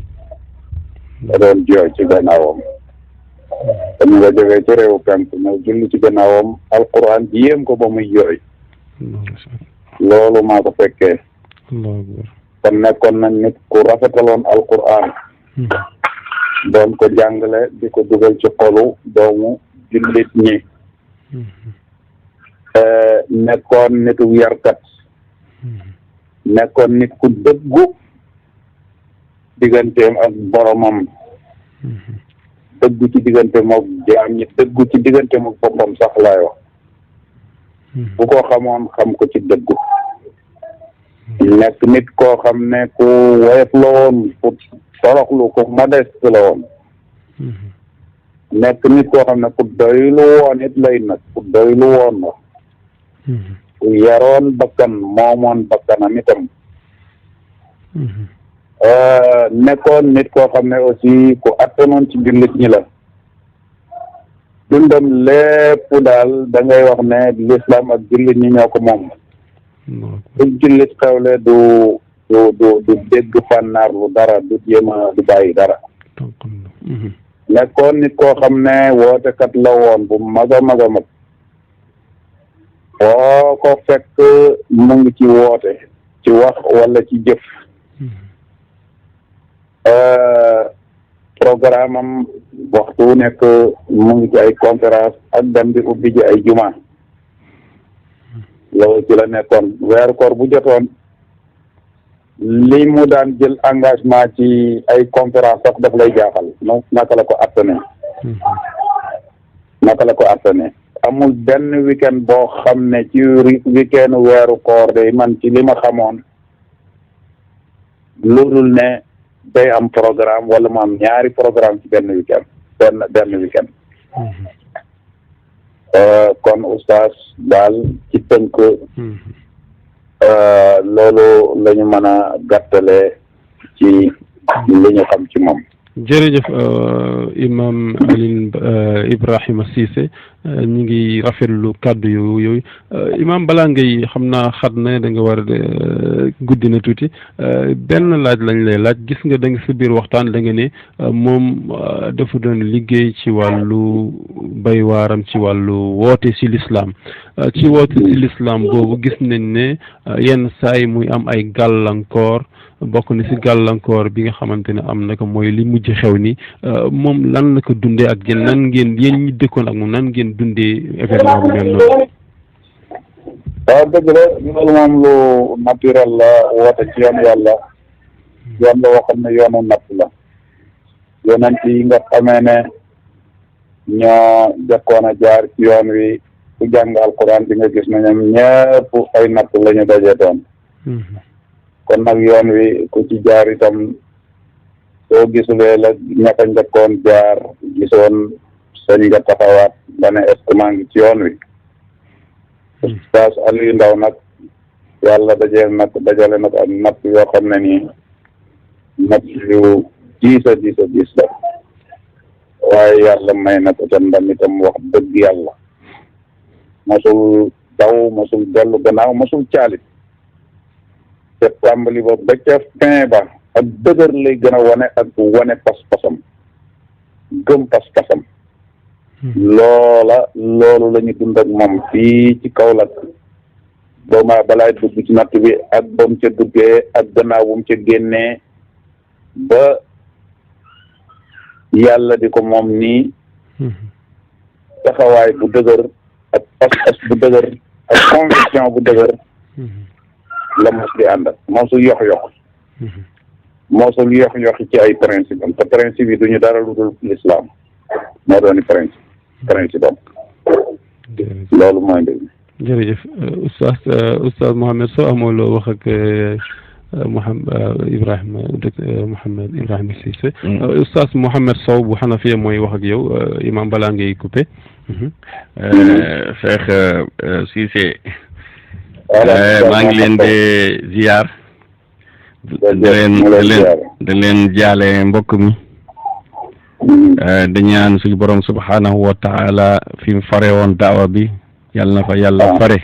ci gannaawam dañu nga jógee ci réewu penku ñëw julli ci gannaawam alquran ji yéem ko ba muy jooy loolu maa ko fekkee kon nekkoon nañ nit ku rafetaloon alquran doon ko jàngale di ko dugal ci xolu doomu jullit ñi nekkoon nitu yarkat nekkoon nit ku dëggu digganteem ak boromam dëggu ci digganteem ak jaam ñi dëggu ci digganteem ak boppam sax laay wax bu ko xamoon xam ko ci dëggu nekk nit koo xam ne ku woyof la woon ku toroxlu ku modeste la woon nekk nit koo xam ne ku doylu woon it lay nag ku doylu woon la ku yaroon bakkan moomoon bakkanam itam nekkoon nit koo xam ne aussi ku attanoon ci jullit ñi la dundam lépp daal da ngay wax ne l'islam ak jullit ñi ñoo ko moom bu jullit xewle du dégg fànnaar lu dara du jéem a du bàyyi dara nekkoon nit koo xam ne wootekat la woon bu mag a mag a mag foo ko fekk mu ngi ci woote ci wax wala ci jëf programme am waxtu nekk mu ngi ci ay conférence ak dem di ubbi ji ay juma loolu ci la nekkoon weeru koor bu jotoon li mu daan jël engagement ci ay conférence sax daf lay jaaxal naka la ko attane amul benn weekend boo xam ne ci weekend weeru koor day man ci li ma xamoon loolul ne day am programme wala mu am ñaari programme ci benn weekend benn weekend kon oustaz daal ci tënk loolu la ñu mën a gàttale ci li ñu xam ci moom. jërëjëf imam Alioune Ibrahima Cissé ñu ngi rafetlu kàddu yooyu imam balaa ngay xam naa xat na da nga war a guddi na tuuti benn laaj lañ lay laaj gis nga da nga sa biir waxtaan da nga ne moom dafa doon liggéey ci wàllu bay waaram ci wàllu woote ci l'islam ci woote ci l'islam boobu gis nañ ne yenn saa yi muy am ay gàllankoor bokk na si gàllankoor bi nga xamante ne am na ko mooy li mujj xew ni moom lan la ko dundee ak yéen nan ngeen yéen ñi dëkkoon ak moom nan ngeen dundee événement bu mel noonu. waaw dëgg la loolu moom lu naturel la woote ci yoon yàlla yoon la woo xam ne yoonu natt la yonent yi nga xamee ne ñoo jëkkoon a jaar ci yoon wi ku jàng alquran bi nga gis ne ñoom ñëpp ay natt la ñu daje doon kon nag yoon wi ku ci jaar itam soo gisulee la ña ko njëkkoon jaar gisoon sañ nga taxawaat ba ne est-ce que maa ngi ci yoon wi Oustaz Aliou Ndao nag yàlla dajale nag ak natt yoo xam ne nii natt yu diis a diis la waaye yàlla may na ko tam ndam itam wax dëgg yàlla mosul daw mosul dellu gannaaw mosul caalit te tàmbali ba ba ca fin ba ak dëgër lay gën a wane ak wane pas-pasam gëm pas-pasam loolu la ñu dund ak moom fii ci Kaolack booma balaay dugg ci natt bi ak ba mu ca duggee ak gannaaw bu mu ca génnee ba yàlla di ko moom nii taxawaay bu dëgër ak pas-pas bu dëgër ak conviction bu dëgër la mos di ànd ak mosul yox-yox mosul yox-yoxi ci ay principe am te principe yi duñu dara lu dul l'islam moo dooni principe am loolu mooy mbir mi. jërëjëf oustaz Mohamed Sow amoo loo wax ak Mouhamed Ibrahima Cissé. oustaz Mohamed Sow bu Hanafiya mooy wax ak yow imam balaa ngay coupé. Cheikh Cissé. maa ngi leen di ziar. da leen jaale mbokk mi. da ñaan suñu borom subhanahu wa taala fi mu fare woon daawa bi yàlla na fa yàlla fare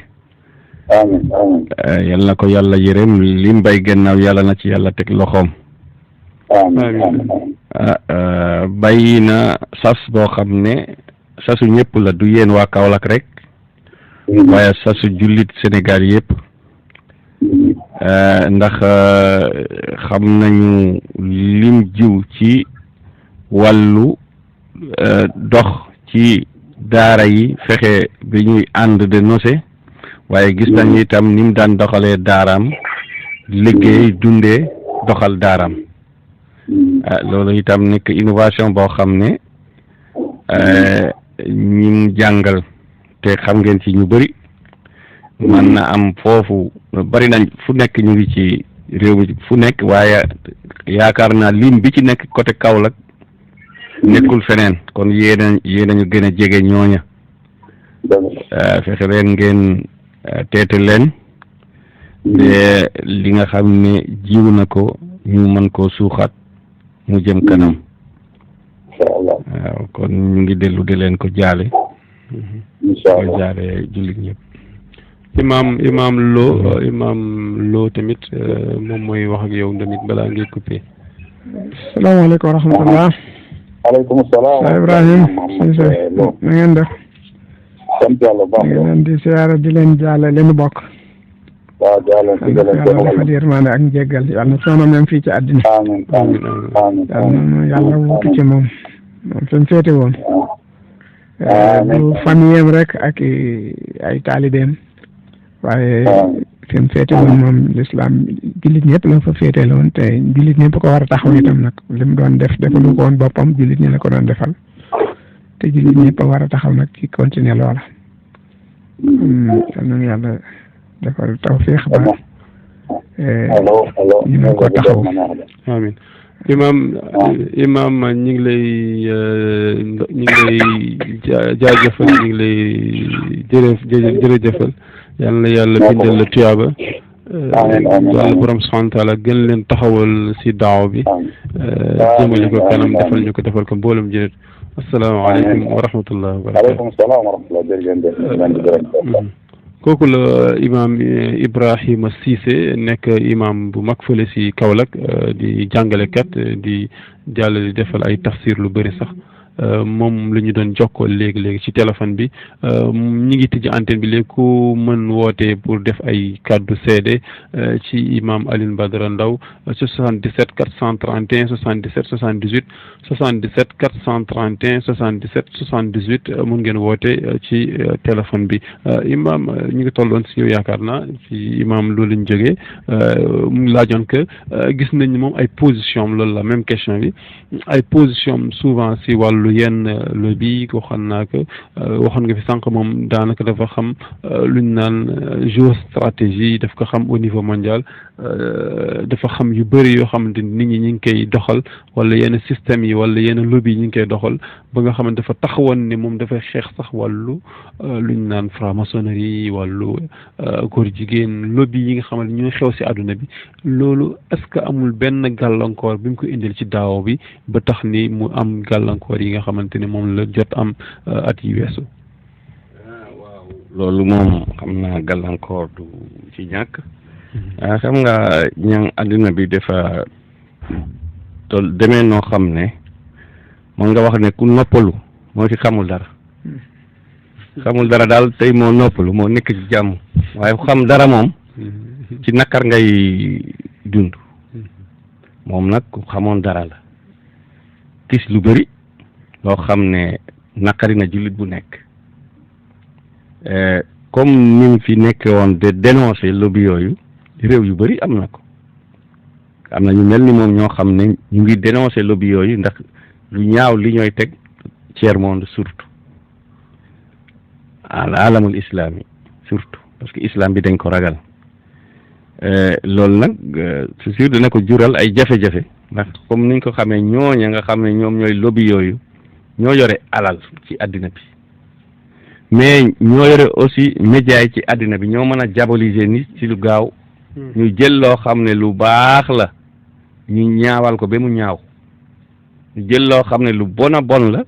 yàlla na ko yàlla yërëm li mu bay gannaaw yàlla na ci yàlla teg loxoom bàyyi na sas boo xam ne sasu ñëpp la du yéen waa Kaolack rek waaye sasu jullit Sénégal yëpp ndax xam nañu lim jiw ci wàllu dox ci daara yi fexe bi ñuy ànd de nose waaye gis nañu itam ni mu daan doxalee daaraam liggéey dundee doxal daaraam loolu itam nekk innovation boo xam ne ñim jàngal te xam ngeen ci ñu bëri mën na am foofu bari nañ fu nekk ñu ngi ci réew mi fu nekk waaye yaakaar naa lim bi ci nekk côté Kaolack nekkul feneen kon yéen ñu gën a jege ñooña fexe leen ngeen teete leen de li nga xam ne jiw na ko ñu mën koo suuxat mu jëm kanam waaw kon ñu ngi dellu di leen ko jaale ko jaale jullit ñëpp imam Lo tamit moom mooy wax ak yow tamit balaa ngay coupé. salaamaaleykum wa rahmatullah. aleykum salaam. Ibrahima Cissé na ngeen def. sant yàlla baax na. ngeen di siyaare di leen jaale leen bokk. waaw jaale si nga leen yàlla dafa yërmande ak njéggal yàlla na coono même fii ci àddina. amiin amiin yàlla wuutu ci moom fi mu féete woon. du famille rek ak ay taalibeem. waaye fi mu féete woon moom l'islam jullit ñëpp la fa féete woon te jullit ñëpp ko war a taxaw itam nag li mu doon def defalu ko woon boppam jullit ñi la ko doon defal te jullit ñëpp war a taxaw nag ci continuer loola. yal na yàlla defal tawfiix ba ñu mën koo taxaw. amiin imam ñu ngi lay jaajëfal ñu ngi lay jërëjëfal yal na yàlla bindal la tuyaaba yàlla borom subhanahu wa taala gën leen taxawal si daaw bi jëmale ko kanam defal ko mboolem jërit asalaamaaleykum wa rahmatullah wa barakatuh. waaleykum salaam wa rahmatullah. kooku la imam Ibrahima Cissé nekk imam bu mag fële si Kaolack di jàngalekat di jàllale defal ay tafsir lu bëri sax moom la ñu doon jokkoo léegi ci téléphone bi ñi ngi tijji antenne bi léegi ku mën woote pour def ay kàddu seede ci imam Alioune Badara Ndao 77 431 77 78 77 431 77 78 mun ngeen woote ci téléphone bi imam ñu ngi tolloon si yow yaakaar naa ci imam loolu lañ jógee mu laajoon que gis nañ moom ay position loolu la même question bi ay position souvent si wàllu yenn lobby ko xam naa que waxoon nga fi sànq moom daanaka dafa xam luñ naan géostratégie daf ko xam au niveau mondial dafa xam yu bëri yoo xamante ni nit ñi ñu ngi koy doxal wala yenn système yi wala yenn lobby yi ñu ngi koy doxal ba nga xamante dafa taxawoon ne moom dafay xeex sax wàllu luñ naan franc-maçonnerie wàllu góor jigéen lobby yi nga xamante ñooy xew si àdduna bi loolu est-ce que amul benn gàllankoor bi mu ko indil ci daaw bi ba tax ni mu am gàllankoor yi nga xamante ne moom la jot am at yi weesu. waaw loolu moom xam naa gàllankoor du ci ñàkk. xam nga ñang àddina bi dafa tol demee noo xam ne mën nga wax ne ku noppalu moo ci xamul dara daal tey moo noppalu moo nekk ci jàmm waaye xam dara moom ci nakar ngay dund moom nag ku xamoon dara la gis lu bëri loo xam ne nakari na jullit bu nekk comme ni mu fi nekkee woon de dénoncer lobby yooyu réew yu bëri am na ko am na ñu mel ni moom ñoo xam ne ñu ngi dénoncer lobby yooyu ndax lu ñaaw li ñooy teg tiers monde surtout al alamul islami surtout parce que islam bi dañ ko ragal loolu nag c'est sûr dina ko jural ay jafe-jafe ndax comme niñ ko xamee ñooña nga xam ne ñoom ñooy lobby yooyu ñoo yore alal ci àddina bi mais ñoo yore aussi média yi ci àddina bi ñoo mën a diaboliser nit ci lu gaaw ñu jël loo xam ne lu baax la ñu ñaawal ko ba mu ñaaw ñu jël loo xam ne lu bon a bon la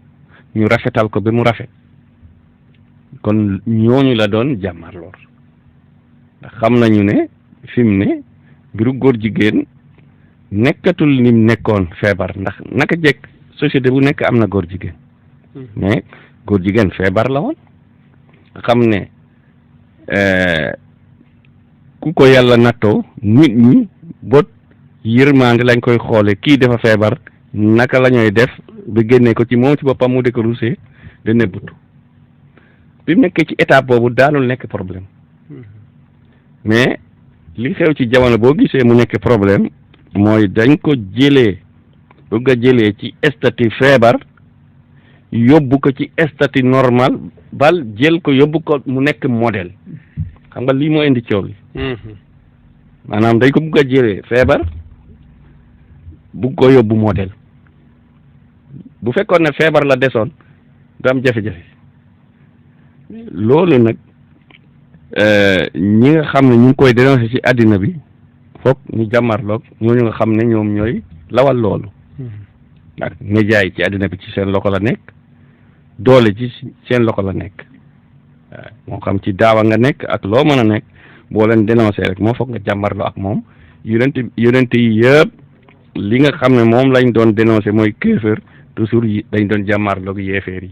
ñu rafetal ko ba mu rafet kon ñooñu la doon jàmmarloor ndax xam nañu ne fi mu ne mbiru góor jigéen nekkatul ni mu nekkoon feebar ndax naka jekk société bu nekk am na góor jigéen mais góor jigéen feebar la woon nga xam ne ku ko yàlla nattoo nit ñi bot yërmande lañ koy xoole kii dafa feebar naka la ñooy def ba génnee ko ci moom ci boppam mu de ko rusé de nebbutu bi mu nekkee ci étape boobu daanul nekk problème mais li xew ci jamono boo gisee mu nekk problème mooy dañ ko bëgg a jëlee ci statut feebar yóbbu ko ci statut normal bal jël ko yóbbu ko mu nekk modèle xam nga lii moo indi coow li maanaam dañ ko bëgg a jëlee feebar bëgg ko yóbbu modèle bu fekkoon ne feebar la desoon du am jafe-jafe loolu nag ñi nga xam ne ñu ngi koy dénoncé ci àddina bi foog ñu jàmmarloog ñooñu nga xam ne ñoom ñooy lawal loolu ak média yi ci àddina bi ci seen loxo la nekk doole ci seen loxo la nekk waaw moo xam ci daawa nga nekk ak loo mën a nekk boo leen dénoncé rek moo foog nga jàmmarloo ak moom yonent yi yëpp li nga xam ne moom lañ doon dénoncé mooy kéefër toujours dañ doon jàmmarloog yeefeer yi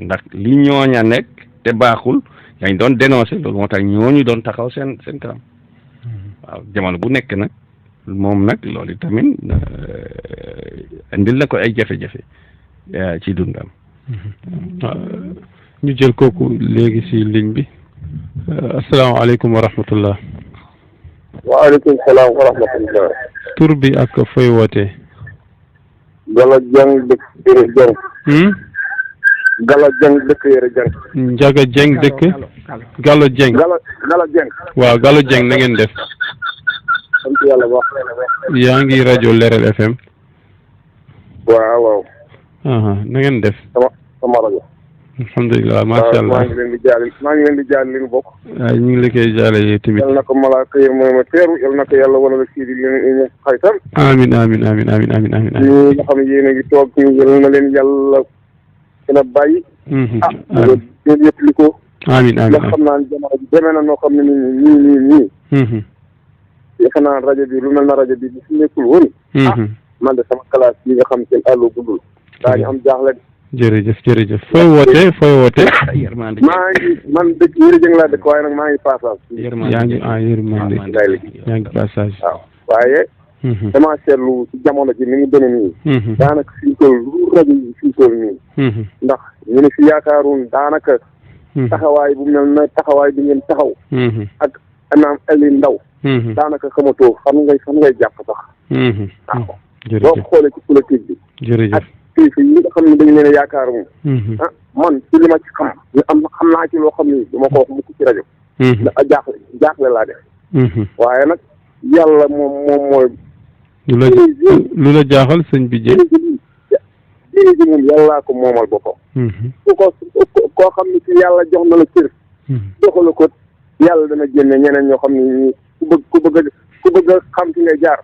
ndax li ñooña nekk te baaxul dañ doon dénoncé loolu moo tax ñooñu doon taxaw seen kanam waaw jamono bu nekk nag moom nag loolu tamit indil na ko ay jafe-jafe ci dundam. ñu jël kooku léegi si ligne bi asalaamaaleykum wa rahmatullah. waaleykum salaam wa rahmatullah. tur bi ak fooy wootee. Gala Dieng dëkk Yere Dieng. Gala Dieng dëkk Yere Dieng. Njaga Dieng dëkk. Gallo Dieng. Gala Dieng. waaw Gallo Dieng na ngeen def. sant yàlla baax. yaa ngi rajo Leral FM. waaw. na ngeen def. sama rajo. alhamdulilah macha allah maa ngi leen di jaale li ñu bokk. waaw ñu ngi la koy jaale yow tamit. yal na ko malaaka yi mooy ma teeru yal na ko yàlla wana la sii di leen xaytam. amiin amiin amiin amiin amiin amiin. ñi nga xam ne yéen a ngi toog ñu yal na leen yàlla gën a bàyyi. loolu yëpp li ko. amiin amiin ndax xam naa ne jamono ji demee na noo xam ne nii. defe naa rajo bi lu mel na rajo bi bu fi nekkul woon. man de sama classe yi nga xam seen àllu guddul daañu am jaaxle. jërëjëf fooy woote maa ngi man dëkk Yërijëng laa dëkk waaye nag maa ngi passage. yërmande yaa ngi passage. waaw waaye. damaa seetlu ci jamono ji ni mu demee nii. daanaka fi ñu toll lu rajo yi fi ñu toll nii. ndax ñu ne fi yaakaaroon daanaka. taxawaay bu mel na taxawaay bi ngeen taxaw. ak Imaam Alioune Ndao. daanaka xamatoo fan ngay jàpp sax. waaw boo ko xoolee ci politique bi. jërëjëf kilifa yi nga xam ne dañu leen a yaakaar moom. man ci li ma ci xam. xam naa ci loo xam ni dama ko wax mukk ci rajo. ndax jaaxle laa def. waaye nag yàlla moom mooy. lu la jaaxal sëñ bi Dieng. diine ji moom yàllaa ko moomal boppam. koo xam ne ci yàlla jox na la cër. joxalu ko yàlla dana génne ñeneen ñoo xam ne ku bëgg a xam fi ngay jaar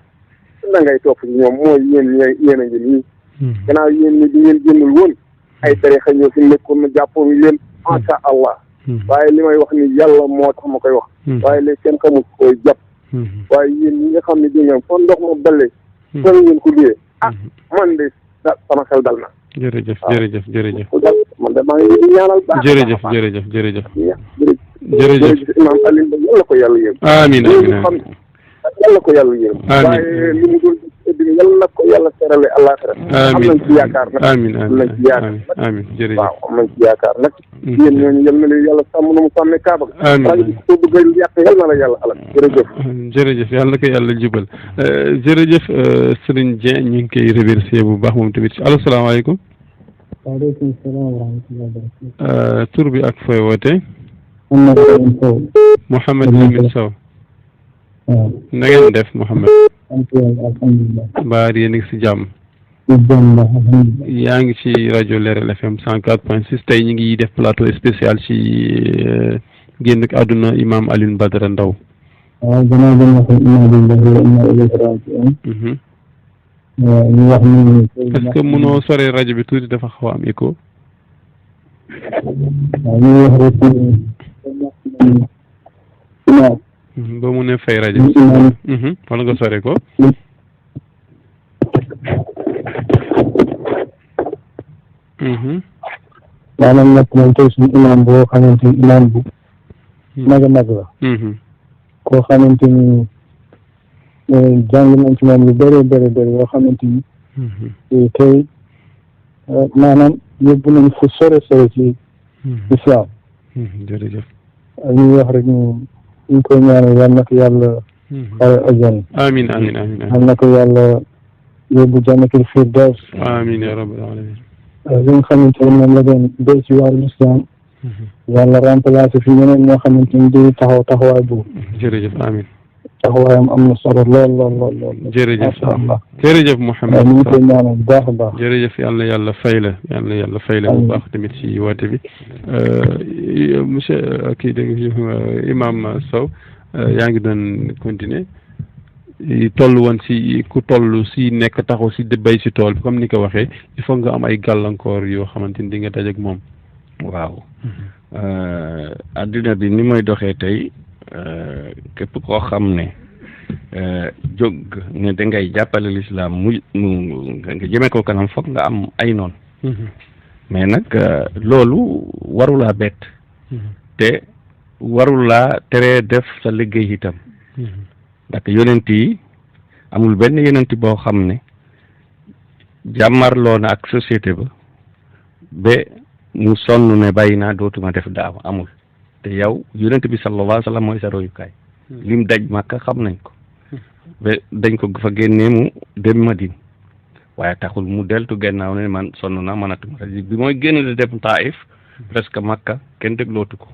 da ngay topp ci ñoom mooy yéen a ngi nii. gannaaw yéen ñi di ngeen génnul woon ay tarixa ñoo fi nekkoon na jàppoon leen macha allah. waaye li may wax ni yàlla moo tax ma koy wax. waaye léegi kenn xamul koy jàpp. waaye yéen ñi nga xam ne di ngeen foo ndox ma balee. fan ngeen ko liyee man de sama xel dal na. jërëjëf. man de maa ngi ñaanal baax. jërëjëf. Imaam Alioune Ndao yàlla ko yàlla yërëm. amiin yàlla ko yàlla yërëm. waaye li mu doon yàlla ko yàlla terale àllaaxira. am nañ ci yaakaar nag. amiin jërëjëf. waaw am nañ ci yaakaar nag. yéen ñooñu yal na leen yàlla sàmm na mu sàmmee Kaaba ga. amiin soo bëgg a yàq yal na la yàlla alal. jërëjëf yàlla na ko yàlla jubal jërëjëf Serigne Dieng ñu ngi koy remercier bu baax moom tamit allo salaamaaleykum. waaleykum salaam wa rahmatulah barakatuh. tur bi ak fooy woote. Mouhamed Lamine Sow. waaw. na ngeen def Mouhamed. alhamdulilah. mbaa yéen a ngi si jàmm. yaa ngi ci rajo Leral FM 104.6 tey ñu ngi def plateau spécial ci génn àdduna Imam Alioune Badara Ndao. waaw gannaaw bi nga xam inna lillahi wa inna ilayhi raji'un. ñu wax ni. est-ce que mënoo sore rajo bi tuuti dafa xaw a am écho. waaw ñu wax rek ba mu ne fay rajo bi. wala nga sore ko. maanaam nag moom tey suñu imaam boo xamante ni imaam bu mag a mag la. koo xamante ni jàng nañ ci moom lu bëri yoo xamante ni tey maanaam yóbbu nañ fu sore ci islam. jërëjëf. ñuy wax rek ñu koy ñaanal yal na ko yàlla xare ajjana. amiin yal na ko yàlla yóbbu jannatul firdaws. amiin yaa rabbal alamin. li nga xamante ne moom la doon béy ci wàllu islam. yàlla remplacé fi ñeneen ñoo xamante ni di taxawaay bu. jërëjëf amiin. taxawaayam am na solo lool. jërëjëf macha allah. jërëjëf Mouhamed. ñu ngi koy ñaanal bu baax a baax. jërëjëf yal na yàlla fay la bu baax tamit ci woote bi monsieur kii dégg Imam Sow yaa ngi doon continuer toll woon si ku toll si nekk taxaw si bay si tool bi comme ni ko waxee il faut nga am ay gàllankoor yoo xamante ni di nga daj ak moom. waaw adduna bi ni may doxee tey képp koo xam ne jóg ne da ngay jàppale lislaam mu nga jëmee ko kanam foog nga am ay noon mais nag loolu warulaa bett te warulaa teree def sa liggéey itam ndax yonent yi amul benn yonent boo xam ne jàmmarloo na ak société ba mu sonn ne bàyyi naa dootuma def daawa amul te yow yonent bi sallallahu alayhi wa sallam mooy sa royukaay lim daj Makka xam nañ ko ba dañ ko fa génnee mu dem Madine waaye taxul mu deltu gannaaw ne man sonn naa mënatuma bi mooy génn di dem Taif presque Makka kenn déglootu ko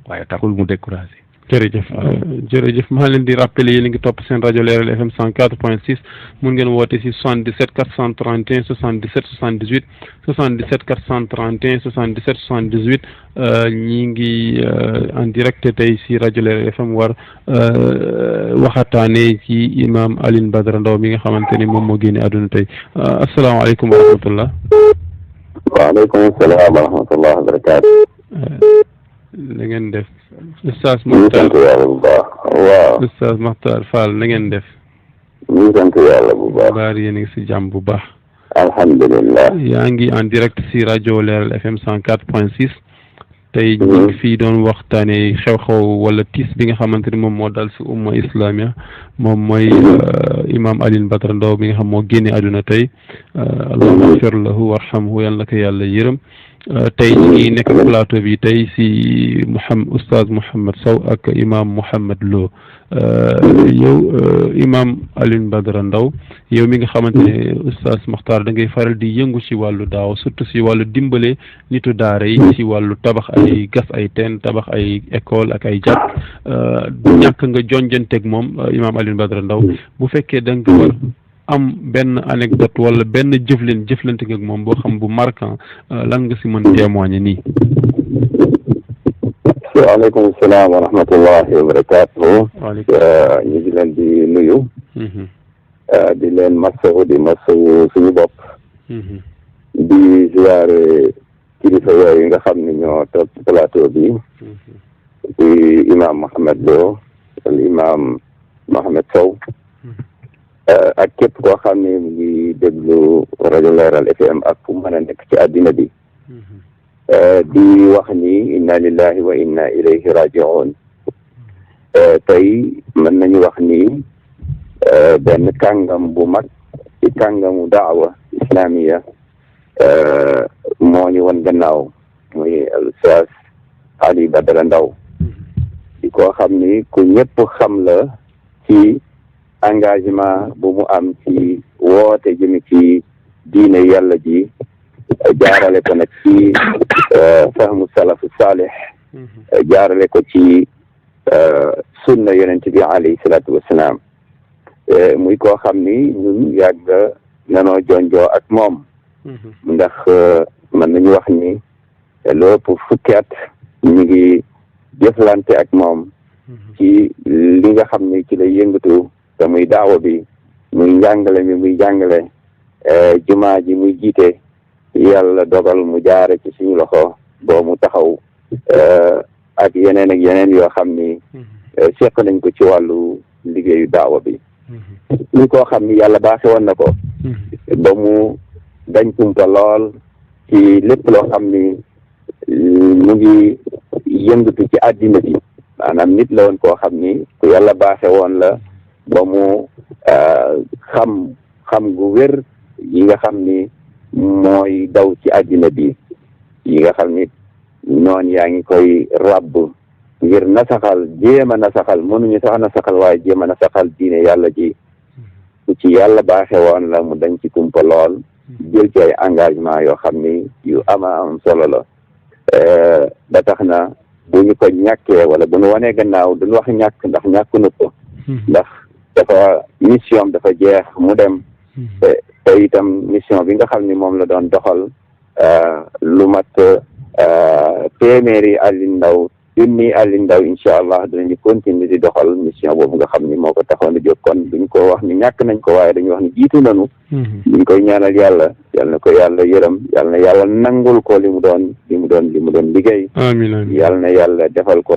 waaye taxul mu découragé. jërëjëf maa leen di rappeler yéen a ngi topp seen rajo Leral FM 104.6 mun ngeen woote si 77 431 77 78 77 431 77 78 ñi ngi en direct tey si rajo Leral FM war waxataane ci Imam Alioune Badara Ndao mi nga xamante ni moom moo génne àdduna tey asalaamaaleykum wa rahmatullah. waaleykum salaam wa rahmatullah wa barakaatu. na ngeen def. Oustaz Makhtar waaw. Oustaz Makhtar Fall na ngeen def. ñu ngi sant yàlla bu baax. baar yéen a ngi si jàmm bu baax. alhamdulilah. yaa ngi en direct si rajo Leeral FM 104.6. tey ñu ngi fii doon waxtaanee xew-xew wala tiis bi nga xamante ni moom moo dal si umma islamia moom mooy imam Alioune Badara Ndao bi nga xam moo génne àdduna tey allahumma agfir lahu warhamhu yàlla na ko yàlla yërëm. tey ñu ngi nekk plateau bi tey si oustaz Mouhamed Sow ak imam Mouhamed Lo yow imam Alioune Badara Ndao yow mi nga xamante ne oustaz Makhtar da ngay faral di yëngu ci wàllu daaw surtout si wàllu dimbale nitu daara yi ci wàllu tabax ay gas ay teen tabax ay école ak ay jàkk ñàkk nga jonjanteeg moom imam Alioune Badara Ndao bu fekkee da nga war am benn anecdote wala benn jëflante ak moom boo xam bu marquant lan nga si mën témoigner nii. waaleykum salaam wa rahmatullahi wa barakaatuhu. ñu ngi leen di nuyu. di leen masawu di masawu suñu bopp. di ziare kilifa yooyu nga xam ne ñoo toog ci plateau bi. di imam Mouhamed Lo al imam Mouhamed Sow. ak képp koo xam ne mu ngi déglu rajo Leeral FM ak fu mën a nekk ci àddina bi. di wax ni inna lillahi wa inna ilayhi raji'un. tey mën nañu wax ni benn kàngam bu mag ci kàngamu daawa islamiya moo ñu won gannaaw muy Oustaz Alioune Badara Ndao di koo xam ni ku ñëpp xam la ci engagement bu mu am ci woote jëmi ci diine yàlla ji jaarale ko nag ci fahmu salafu salih jaarale ko ci sunna yonent bi alayhi salaatu wassalaam muy koo xam ni ñun yàgg nanoo jonjoo ak moom ndax mën nañu wax ni lépp fukki at ñu ngi jëflante ak moom ci li nga xam ni ci lay yëngatu te muy daawa bi muy njàngale mi muy jàngale jumaa ji muy jiite yàlla dogal mu jaare ci suñu loxo boo mu taxaw ak yeneen yoo xam ni seq nañ ko ci wàllu liggéeyu daawa bi ñu koo xam ni yàlla baaxe woon na ko ba mu dañ tumpa lool ci lépp loo xam ni mu ngi yëngatu ci àddina bi maanaam nit la woon koo xam ni ku yàlla baaxe woon la ba mu xam gu wér yi nga xam ni mooy daw ci àddina bi yi nga xam ni noon yaa ngi koy ràbb ngir nasaxal jéem a nasaxal mënuñu sax nasaxal waaye jéem a nasaxal diine yàlla ji ku ci yàlla baaxe woon la mu dañ ci kumpa lool jël ci ay engagement yoo xam ni yu am solo la ba tax na bu ñu ko ñàkkee wala bu ñu wanee gannaaw duñu wax ñàkk ndax ñàkkunu ko ndax dafa mission dafa jeex mu dem te itam mission bi nga xam ni moom la doon doxal lu mat téeméeri Alioune Ndao junni Alioune Ndao incha allah dinañu continuer di doxal mission boobu nga xam ni moo ko taxoon di jóg kon duñ ko wax ni ñàkk nañ ko waaye dañu wax ni jiitu nañu duñ koy ñaanal yàlla yal na ko yàlla yërëm yal na yàlla nangul ko li mu doon liggéey amiin yal na yàlla defal ko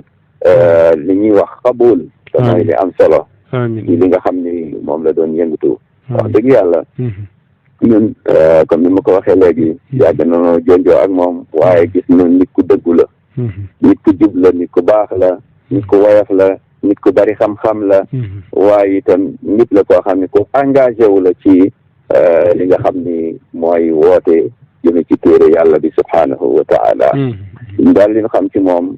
li ñuy wax xabul te mooy li am solo ci li nga xam ni moom la doon yëngatu wax dëgg yàlla ñun comme ni ma ko waxee léegi yàgg nañoo jonjoo ak moom waaye gis nañ nit ku dëggu la nit ku jub la nit ku baax la nit ku woyof la nit ku bari xam-xam la waaye itam nit la koo xam ne ku engagé wu la ci li nga xam ni mooy woote jëme ci téere yàlla bi subhaanahu wa taala daal li ñu xam ci moom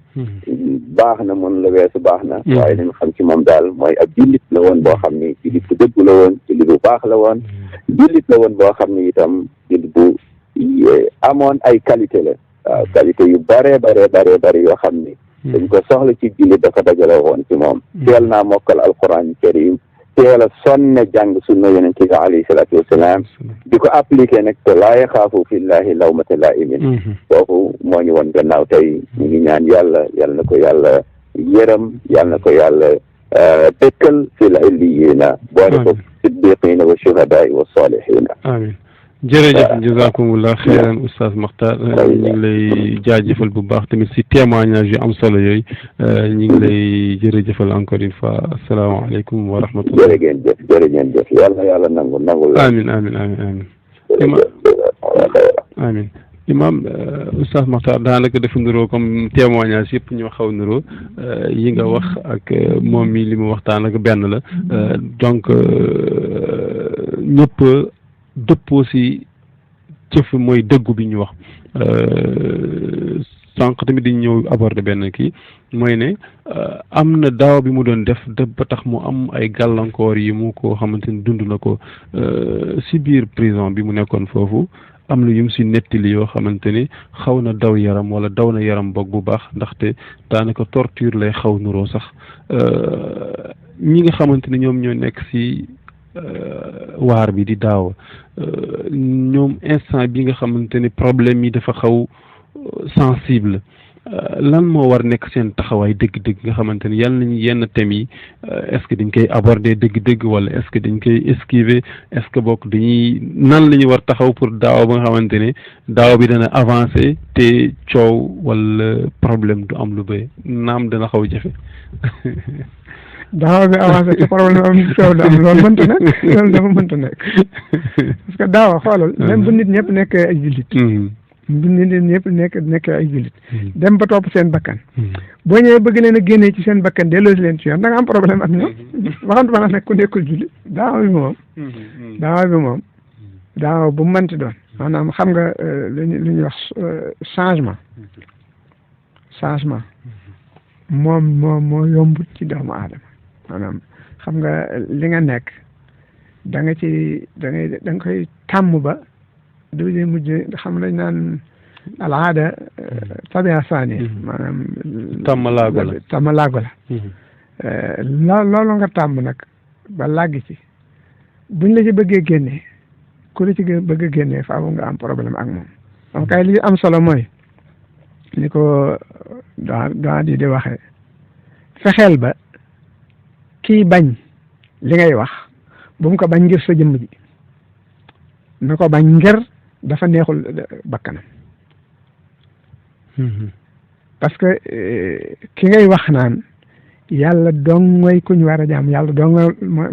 baax na mën la weesu baax na waaye li ñu xam ci moom daal mooy ab jullit la woon boo xam ni jullit bu dëggu la woon jullit bu baax la woon jullit la woon boo xam ni itam jullit bu amoon ay qualité la waaw qualité yu bare yoo xam ni dañ ko soxla ci jullit dafa dajale woon ci moom teel naa mokkal alquran karim teel a sonne jàng sunna yonent bi alayhi salaatu wassalaam di ko appliqué nag te laa yaxaafu fillahi lawmata laa'imin foofu moo ñu woon gannaaw tey ñu ngi ñaan yàlla na ko yàlla yërëm yàlla na ko yàlla dëkkal fil illiyiina boole ko siddiqiina wa shuhadaa wa saalihiina amiin jërëjëf jazakumullah xeyran oustaz Makhtar ñu ngi lay jaajëfal bu baax tamit si témoignage yu am solo yooyu ñu ngi lay jërëjëfal encore une fois asalaamaaleykum wa rahmatullah. jërëjëf yàlla nangu amin amin amin imam oustaz Makhtar daanaka dafa niroo comme témoignage yëpp ñoo xaw niroo yi nga wax ak moom mi li mu waxtaan ak benn la donc ñëpp dëppoo si jëf mooy dëggu bi ñu wax sànq tamit dañ ñëw aborder benn kii mooy ne am na daaw bi mu doon def ba tax mu am ay gàllankoor yi mu ko xamante ni dund na ko si biir prison bi mu nekkoon foofu am na yu mu si nettali yoo xamante ni xaw na daw yaram wala daw na yaram boog bu baax ndaxte daanaka torture lay xaw nuroo sax ñi nga xamante ni ñoom ñoo nekk si waar bi di daaw ñoom instant bi nga xamante ni problème yi dafa xaw sensible lan moo war nekk seen taxawaay dëgg-dëgg nga xamante ni yal nañu yenn thèmes yi est-ce que dañ koy aborder dëgg-dëgg wala est-ce que dañ koy esquiver est-ce que bokk dañuy nan la ñu war taxaw pour daaw ba nga xamante ne daaw bi dana avancer te coow wala problème du am lu bëri naam dana xaw jafe. daawa bi avancé te problème am coow da am loolu mënta nekk loolu dafa mënta nekk parce que daawa xoolal même bu nit ñëpp nekk ay jullit bu nit ñëpp nekk ay jullit dem ba topp seen bakkan boo ñëwee bëgg leen a génnee ci seen bakkan delloo si leen ci yoon da nga am problème ak ñoom waxantuma la nekk ku nekkul jullit daawa bi moom daawa bu mënti doon maanaam xam nga lu ñuy wax changement moo yombut ci doomu aadama maanaam xam nga li nga nekk da nga koy tàmm ba du mujj xam lañ naan alaada tabia saani maanaam tàmmalaago la loolu nga tàmm nag ba làgg ci buñ la ci bëggee génnee ku la ci bëgg a génnee faaw nga am problème ak moom donc kay li am solo mooy ni ko daa di waxee fexeel ba kii bañ li ngay wax bu mu ko bañ ngir sa jëmm ji na ko bañ ngir dafa neexul bakkanam parce que ki ngay wax naan yàlla dong mooy ku ñu war a jaam yàlla dong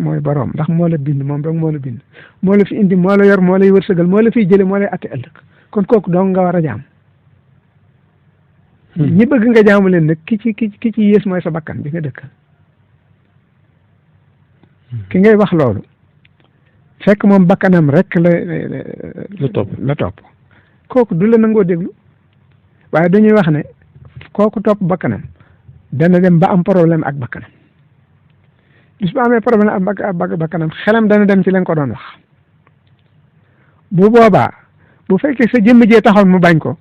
mooy boroom ndax moo la bind moom dong moo la bind moo la fi indi moo la yor moo lay wërsëgal moo la fiy jële moo lay atte ëllëg kon kooku dong nga war a jaam ñi bëgg nga jaamu leen nag ki ci yées mooy sa bakkan bi nga dëkk ki ngay wax loolu fekk moom bakkanam rek la topp kooku du la nangoo déglu waaye dañuy wax ne kooku topp bakkanam dana dem ba am problème ak bakkanam bis ba amee problème ak bakkanam xelam dana dem ci leen ko doon wax bu boobaa bu fekkee sa jëmm jee taxoon mu bañ ko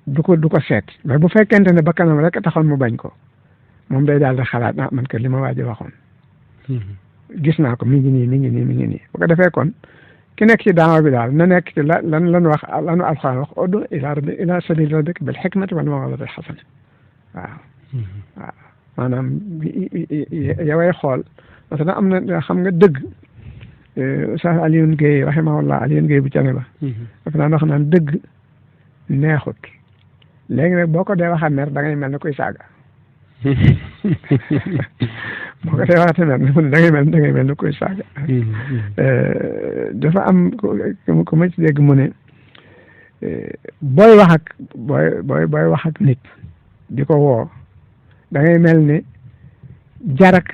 du ko seet mais bu fekkente ne bakkanam rek taxoon mu bañ ko moom day daal di xalaat man que li ma waaj a waxoon gis naa ko mi ngi nii bu ko defee kon ki nekk ci daawa bi daal na nekk ci lanu alxuraan wax ud'u ila sabili rabbika bil hikmati wal maw'izati al hasana waaw maanaam yaway xool parce que am na xam nga dëgg Oustaz Alioune Guèye rahimahullah Alioune Guèye bu cane ba dafa daan wax naan dëgg neexut léegi nag boo ko dee waxa mer da ngay mel ni kuy saaga boo ko dee waxate mer da ngay mel ni kuy saaga dafa am ku ma ci dégg mu ne booy wax ak nit di ko woo da ngay mel ni jarak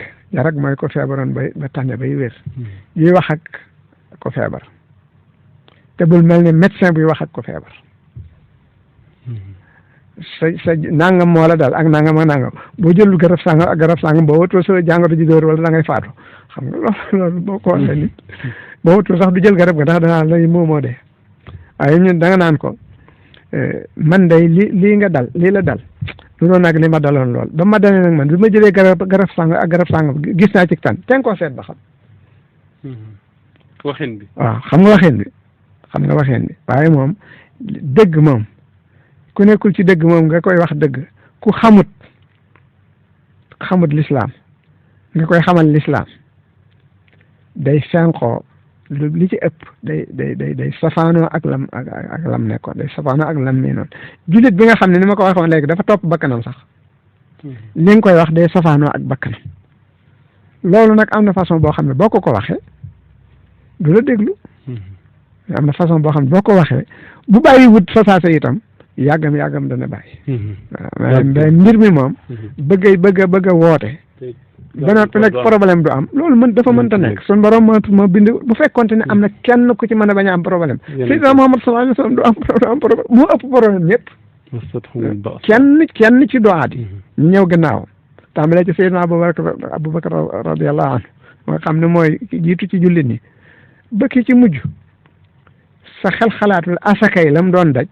mooy ko feebaroon ba tànne bay wér yuy wax ak ko feebar te bul mel ni médecin buy wax ak ko feebar sa nangam moo la daal ak nangam ak nangam boo jëlul garab sangam boo wëtoo sa jàngoro ji dóor wala da ngay faatu xam nga loolu boo ko waxee nit boo wëtoo sax du jël garab ga ndax danaa lay moo dee waaye ñun da nga naan ko man day lii nga dal lii la dal lu doon nag li ma daloon lool ba ma dalee nag man bi ma jëlee garab sangam gis naa ci tan te nga koo seet ba xam waxin bi waaw xam nga waxin bi waaye moom dëgg moom ku nekkul ci dëgg moom nga koy wax dëgg ku xamut lislaam nga koy xamal lislaam day fenkoo li ci ëpp day safaanoo ak lam nekkoon day safaanoo ak lam mi noonu jullit bi nga xam ne ni ma ko waxoon léegi dafa topp bakkanam sax li nga koy wax day safaanoo ak bakkanam loolu nag am na façon boo xam ne boo ko waxee du la déglu am na façon boo xam ne boo ko waxee bu bàyyi wut fasaase itam yàggam dana bàyyi waaw mais mbir mi moom bëgg a woote ba noppi nag problème du am loolu dafa mënta nekk suñu borom moo bind bu fekkonte ne am na kenn ku ci mën a bañ a am problème Seydina Muhammad sallallahu alayhi wa sallam du am problème moo ëpp problème ñëpp kenn ci doaat yi ñu ñëw gannaaw tàmbalee ci Seydina Abubakar radiyallahu anhu nga xam ne mooy jiitu ci jullit ñi ba ki ci mujj sa xel xalaatul asaka yi la mu doon daj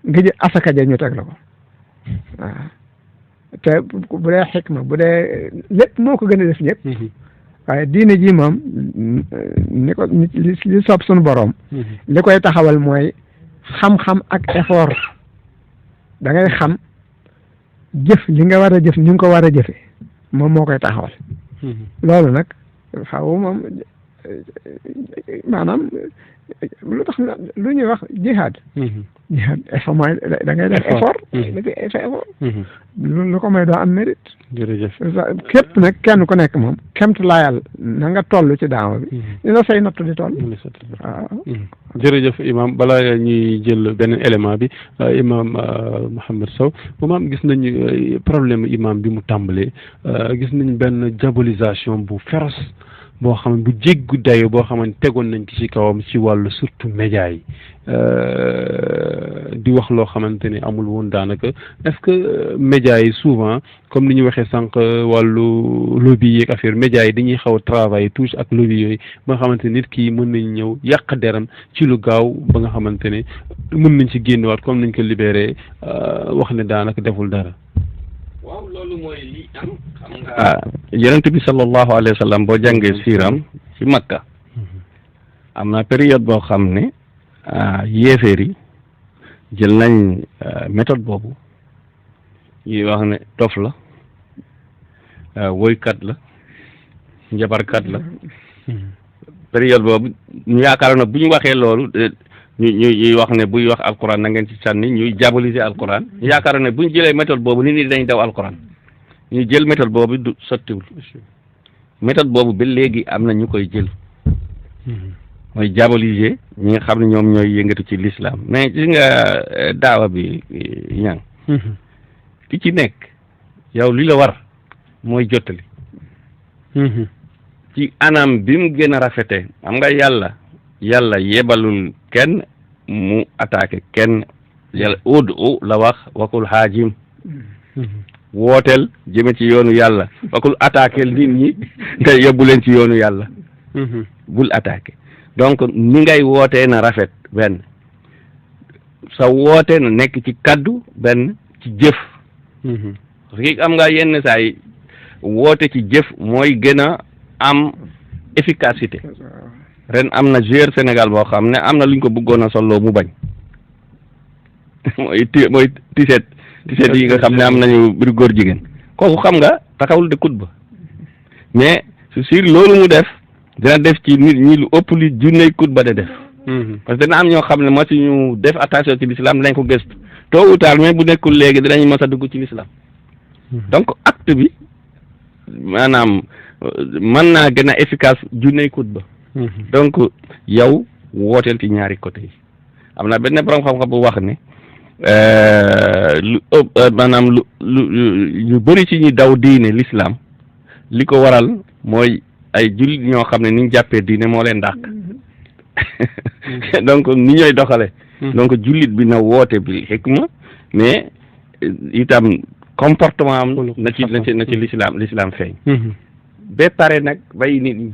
nga jël asaka ja ñu teg la ko waaw te bu dee xikma bu dee lépp moo ko gën a def ñëpp waaye diine ji moom ni ko li soob suñu boroom li koy taxawal mooy xam-xam ak effort da ngay xam jëf li nga war a jëf ni nga ko war a jëfe moom moo koy taxawal loolu nag xaw moom maanaam lu tax lu ñuy wax jihaad effort mooy da ngay def effort lu ko may doo am mérite jërëjëf képp nag kenn ku nekk moom kemt laayal na nga toll ci daawa bi ni la say nattu di toll waaw jërëjëf imam balaa ñuy jël beneen élément bi imam Mouhamed Sow imam gis nañu problème imam bi mu tàmbalee gis nañ benn diabolisation bu féroce boo xam ne bu jéggu dayo boo xam ne tegoon nañ ci kawam ci wàllu surtout média yi di wax loo xamante ne amul woon daanaka est-ce que média yi souvent comme ni ñu waxee sànq wàllu lobby yeeg affaire média yi dañuy xaw a travailler touche ak lobby yooyu ba nga xamante nit ki mën nañ ñëw yàq deram ci lu gaaw ba nga xamante ne mën nañ ci génnewaat comme nañ ko libéré wax ne daanaka deful dara. waaw loolu mooy li am xam nga yonent bi sallallahu alayhi wa sallam boo jàngee siiram ci Makka am na période boo xam ne yéeféer yi jël nañ méthode boobu ñuy wax ne dof la woykat la njabarkat la période boobu ñu yaakaar na bu ñu waxee loolu ñuy wax ne buy wax alquran na ngeen ci sànni ñuy diaboliser alquran ñu yaakaar ne bu ñu jëlee méthode boobu nit ñi dañ daw alquran ñu jël méthode boobu du sottiwul méthode boobu ba léegi am na ñu koy jël mooy diaboliser ñi nga xam ne ñoom ñooy yëngatu ci l'islam mais gis nga daawa bi ñang ki ci nekk yow li la war mooy jottali ci anam bi mu gën a rafete xam nga yàlla yebalul kenn mu attaqué kenn yàlla udu la wax wakul haajim wooteel jëme ci yoonu yàlla wakul attaqué nit ñi nga yóbbu leen ci yoonu yàlla bul attaqué donc ni ngay wootee na rafet benn sa woote na nekk ci kaddu benn ci jëf parce que am nga yenn saa yi woote ci jëf mooy gën a am efficacité ren am na joueur Sénégal boo xam ne am na lu ñu ko bëggoon a solloo mu bañ mooy tiset yi nga xam ne am nañu biir góor jigéen kooku xam nga taxawul de kut ba mais sur loolu mu def dina def ci nit ñi lu ëpp li junney kut ba de def parce que dina am ñoo xam ne ma si ñu def attention ci l'islam dinañ ko gëstu tôt ou tard mais bu nekkul léegi dinañ mës a dugg ci l'islam donc acte bi maanaam mën naa gën a efficace junney kut ba donc yow wooteel ci ñaari côté yi am na benn borom xam-xam bu wax ne lu maanaam lu bëri ci ñi daw diine l'islam li ko waral mooy ay jullit ñoo xam ne ni ñu jàppee diine moo leen dàq donc ni ñooy doxale donc jullit bi na woote bi xikma mais itam comportement am na ci l'islam feeñ ba pare nag bay nit ñi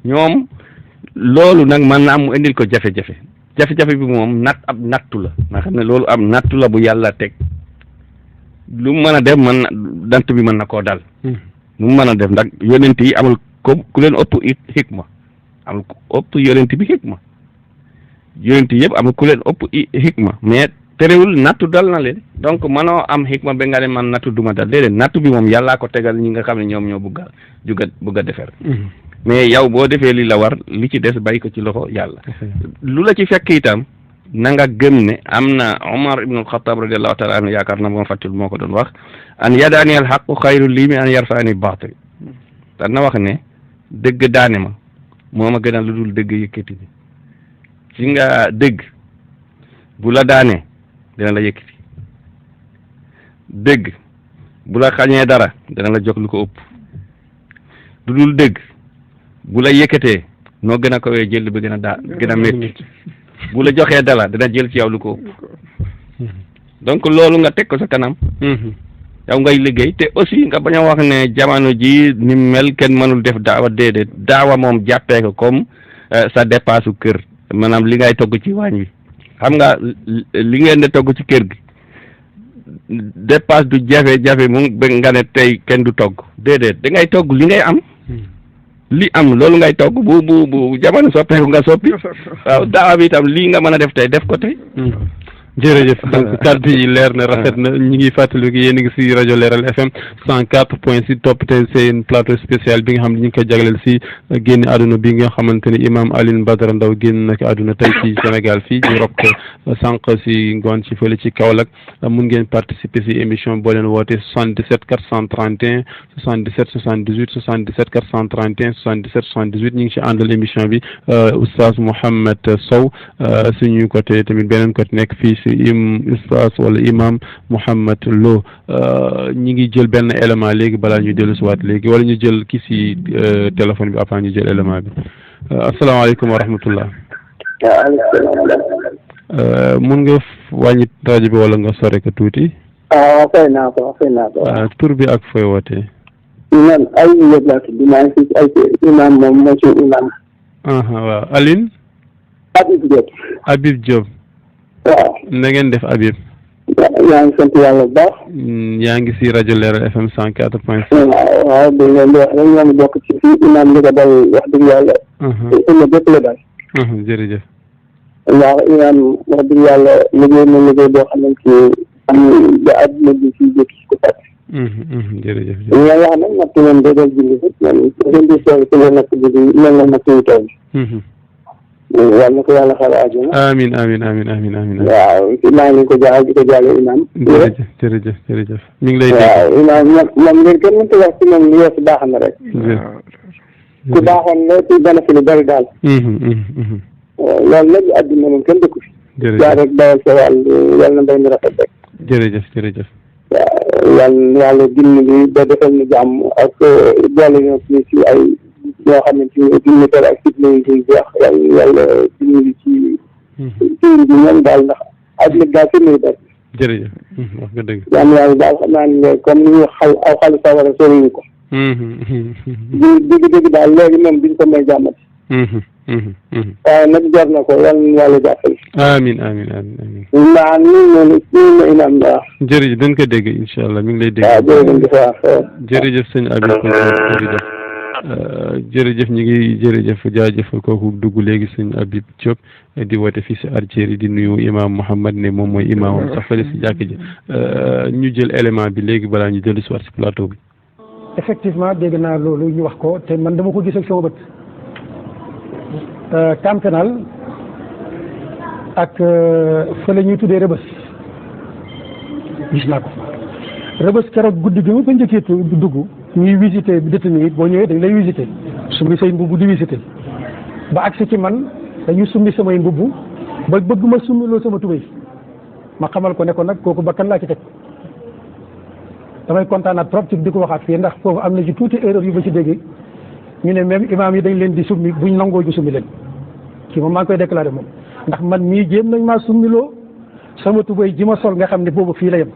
ñoom loolu nag man na am mu indil ko jafe-jafe bi moom ab nattu la nga xam ne loolu am nattu la bu yàlla teg lu mu mën a def dant bi mën na koo dal lu mu mën a def ndax yonent yi amul ku leen ëpp xikma amul ku ëpp yonent bi xikma yonent yëpp amul ku leen ëpp xikma mais terewul nattu dal na leen donc mënoo am xikma ba nga ne man nattu duma dal déedéet nattu bi moom yàllaa ko tegal ñi nga xam ne ñoom ñoo bëgg a defar mais yow boo defee li la war li ci des bàyyi ko ci loxo yàlla lu la ci fekk itam na nga gëm ne am na Omar ibn al-Khattab radiyallahu taala anhu yaakaar na moom fàttul moo ko doon wax an yadaani al xaqu xayru lii mi an yarfaani baatil te na wax ne dëgg daane ma moo ma gënal lu dul dëgg yëkkati bi ci nga dëgg bu la daane dina la yëkkati dëgg bu la xañee dara dina la jox lu ko ëpp lu dul dëgg bu la yëkkatee noo gën a kawee jël bi gën a métti bu la joxee dala dina jël ci yow lu ko ëpp donc loolu nga teg ko sa kanam yow ngay liggéey te aussi nga bañ a wax ne jamono ji ni mel kenn mënul def daawa déedéet daawa moom jàppee ko comme sa dépasse kër maanaam li ngay togg ci waañ wi xam nga li ngeen di togg ci kër gi dépasse du jafe-jafe mu nga ne tey kenn du togg déedéet da ngay togg li ngay am li am loolu ngay togg bu jamono soppeeku nga soppi waaw daawa bi itam lii nga mën a def tey def ko tey jërëjëf donc kàddu yi leer na rafet na ñu ngi fàttali ki yéen a ngi si rajo Leeral FM 104.6 topp tey seen plateau spécial bi nga xam ne ñu ngi koy jagleel si génn àdduna bi nga xamante ni imam Alioune Badara Ndao génn na ko àdduna tey ci Sénégal fii ñu rob ko sànq si ngoon ci fële ci Kaolack mun ngeen participer si émission boo leen woote 77 431 77 78 77 431 77 78 ñu ngi si àndal émission bi oustaz Mouhamed Sow suñu côté tamit beneen côté nekk fii ustaas wala imam Mouhamed Lo ñi ngi jël benn élément léegi balaa ñu dellu si waat léegi wala ñu jël kii si téléphone bi après ñu jël élément bi asalaamaaleykum wa rahmatullah mun nga wàññi rajo bi wala nga sore ko tuuti fay naa ko tur bi ak fooy wootee man ay yëpp laa tudd maa ngi fi ay imam moom moo ci imam waaw Aline Habib Diop waaw na ngeen def Habib yaa ngi sant yàlla bu baax yaa ngi si rajo Leeral FM 104.6 waaw dañ leen di wax rek ñoo ngi bokk ci fii imam li ko dal wax dëgg yàlla illa bépp la daal jërëjëf waaw imam wax dëgg yàlla liggéey na liggéey boo xamante ni am ba àdduna bi fii jékki ko fàtte jërëjëf ñu wax nag natt moom day dal julli rek man ngeen di seetlu ci la natt bi mel na natt yu toll yàlla na ko yàlla xale àjjana amiin waaw maa ngi ko jaal di ko jaale imam jërëjëf mi ngi lay waaw imam moom ngeen kenn mënta wax ci moom li weesu baax na rek ku baaxoon la ci dana fi lu bari daal loolu nag àdduna moom kenn dëkku fi jaar rek bawal sa wàll yàlla na mbay mi rafet rek jërëjëf waaw yàlla dimbali ba defal ñu jàmm ak boole ñoo ci ay ñoo xamante ni dignitaire ak fitna yi koy jeex yàlla dimbali ci bi ñoom daal ndax àdduna daal fi muy def jërëjëf wax nga dëgg yàlla daal xam naa ne comme ni ñu aw xalu sawara soriñu ko dëgg daal léegi moom duñ ko may jàmmati waaye nag jar na ko yàlla jàppale amiin naa ñu na imam la jërëjëf dañ ko dégg incha allah mi ngi lay dégg jërëjëf sëñ Habib jërëjëf ñu ngi jaajëfal kooku dugg léegi sëñ Habib Diop di woote fii si Algérie di nuyu imam Mouhamed ne moom mooy imamam sax fële si jàkk ji ñu jël élément bi léegi balaa ñu dellu si waat si plateau bi effectivement dégg naa loolu ñu wax ko te man dama ko gis ak sama bët camp pénal ak fële ñuy tuddee rëbës gis naa ko rëbës keroog guddi gi ma ko njëkkee dugg ñuy visité détenu yi boo ñëwee dañ lay visité summi say mbubb di visité ba agsi ci man dañu summi samay mbubb ba bëgg ma summiloo sama tubéy ma xamal ko ne ko nag kooku bakkan laa ci teg damay kontaanaat trop ci di ko waxaat fii ndax foofu am na ci tuuti erreur yu ba ci dégg ñu ne même imaam yi dañ leen di summi buñ nangoo ñu summi leen kii moom maa ngi koy déclaré moom ndax man mii jéem nañ maa summiloo sama tubéy ji ma sol nga xam ne boobu fii la yem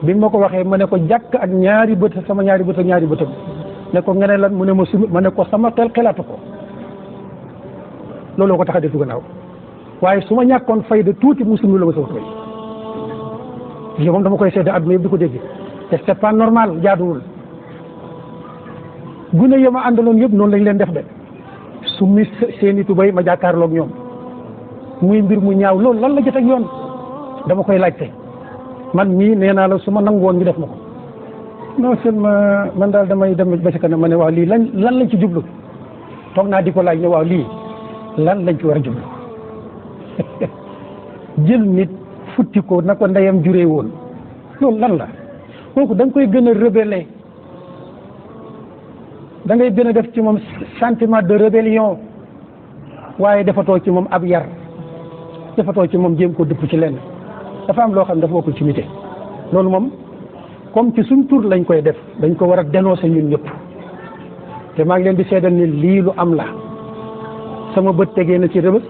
bi ma ko waxee ma ne ko jàkk ak ñaari bët sama ñaari bët ak ñaari bëtam ne ko nga ne lan mu ne ma summi ma ne ko sama xel xelaatu ko looloo ko tax a def gannaaw waaye su ma ñàkkoon fayda tuuti mu summiloo ma sama tubéy yow moom dama koy seede àdduna yëpp di ko dégg te c'est pas normal jaaduwul gune yi ma àndaloon yëpp noonu lañ leen def de summi seeni tubéy ma jàkkaarloog ñoom muy mbir mu ñaaw loolu lan la jot ak yoon dama koy laajte man mii nee naa la su ma nangu woon ñu def ma ko non seulement man daal damay dem ba ci kanam ma ne waaw lii lan lañ ci jublu toog naa di ko laaj ne waaw lii lan lañ ci war a jublu jël nit futti ko na ko ndeyam juree woon loolu lan la kooku da nga koy gën a rebeller da ngay gën a def ci moom sentiment de rébellion waaye defatoo ci moom ab yar defatoo ci moom jéem ko dëpp ci lenn dafa am loo xam ne dafa bokkul ci nite loolu moom comme ci suñ tur lañ koy def dañ ko war a dénoncer ñun ñëpp te maa ngi leen di seedal ni lii lu am la sama bët tegee na ci Rebeuss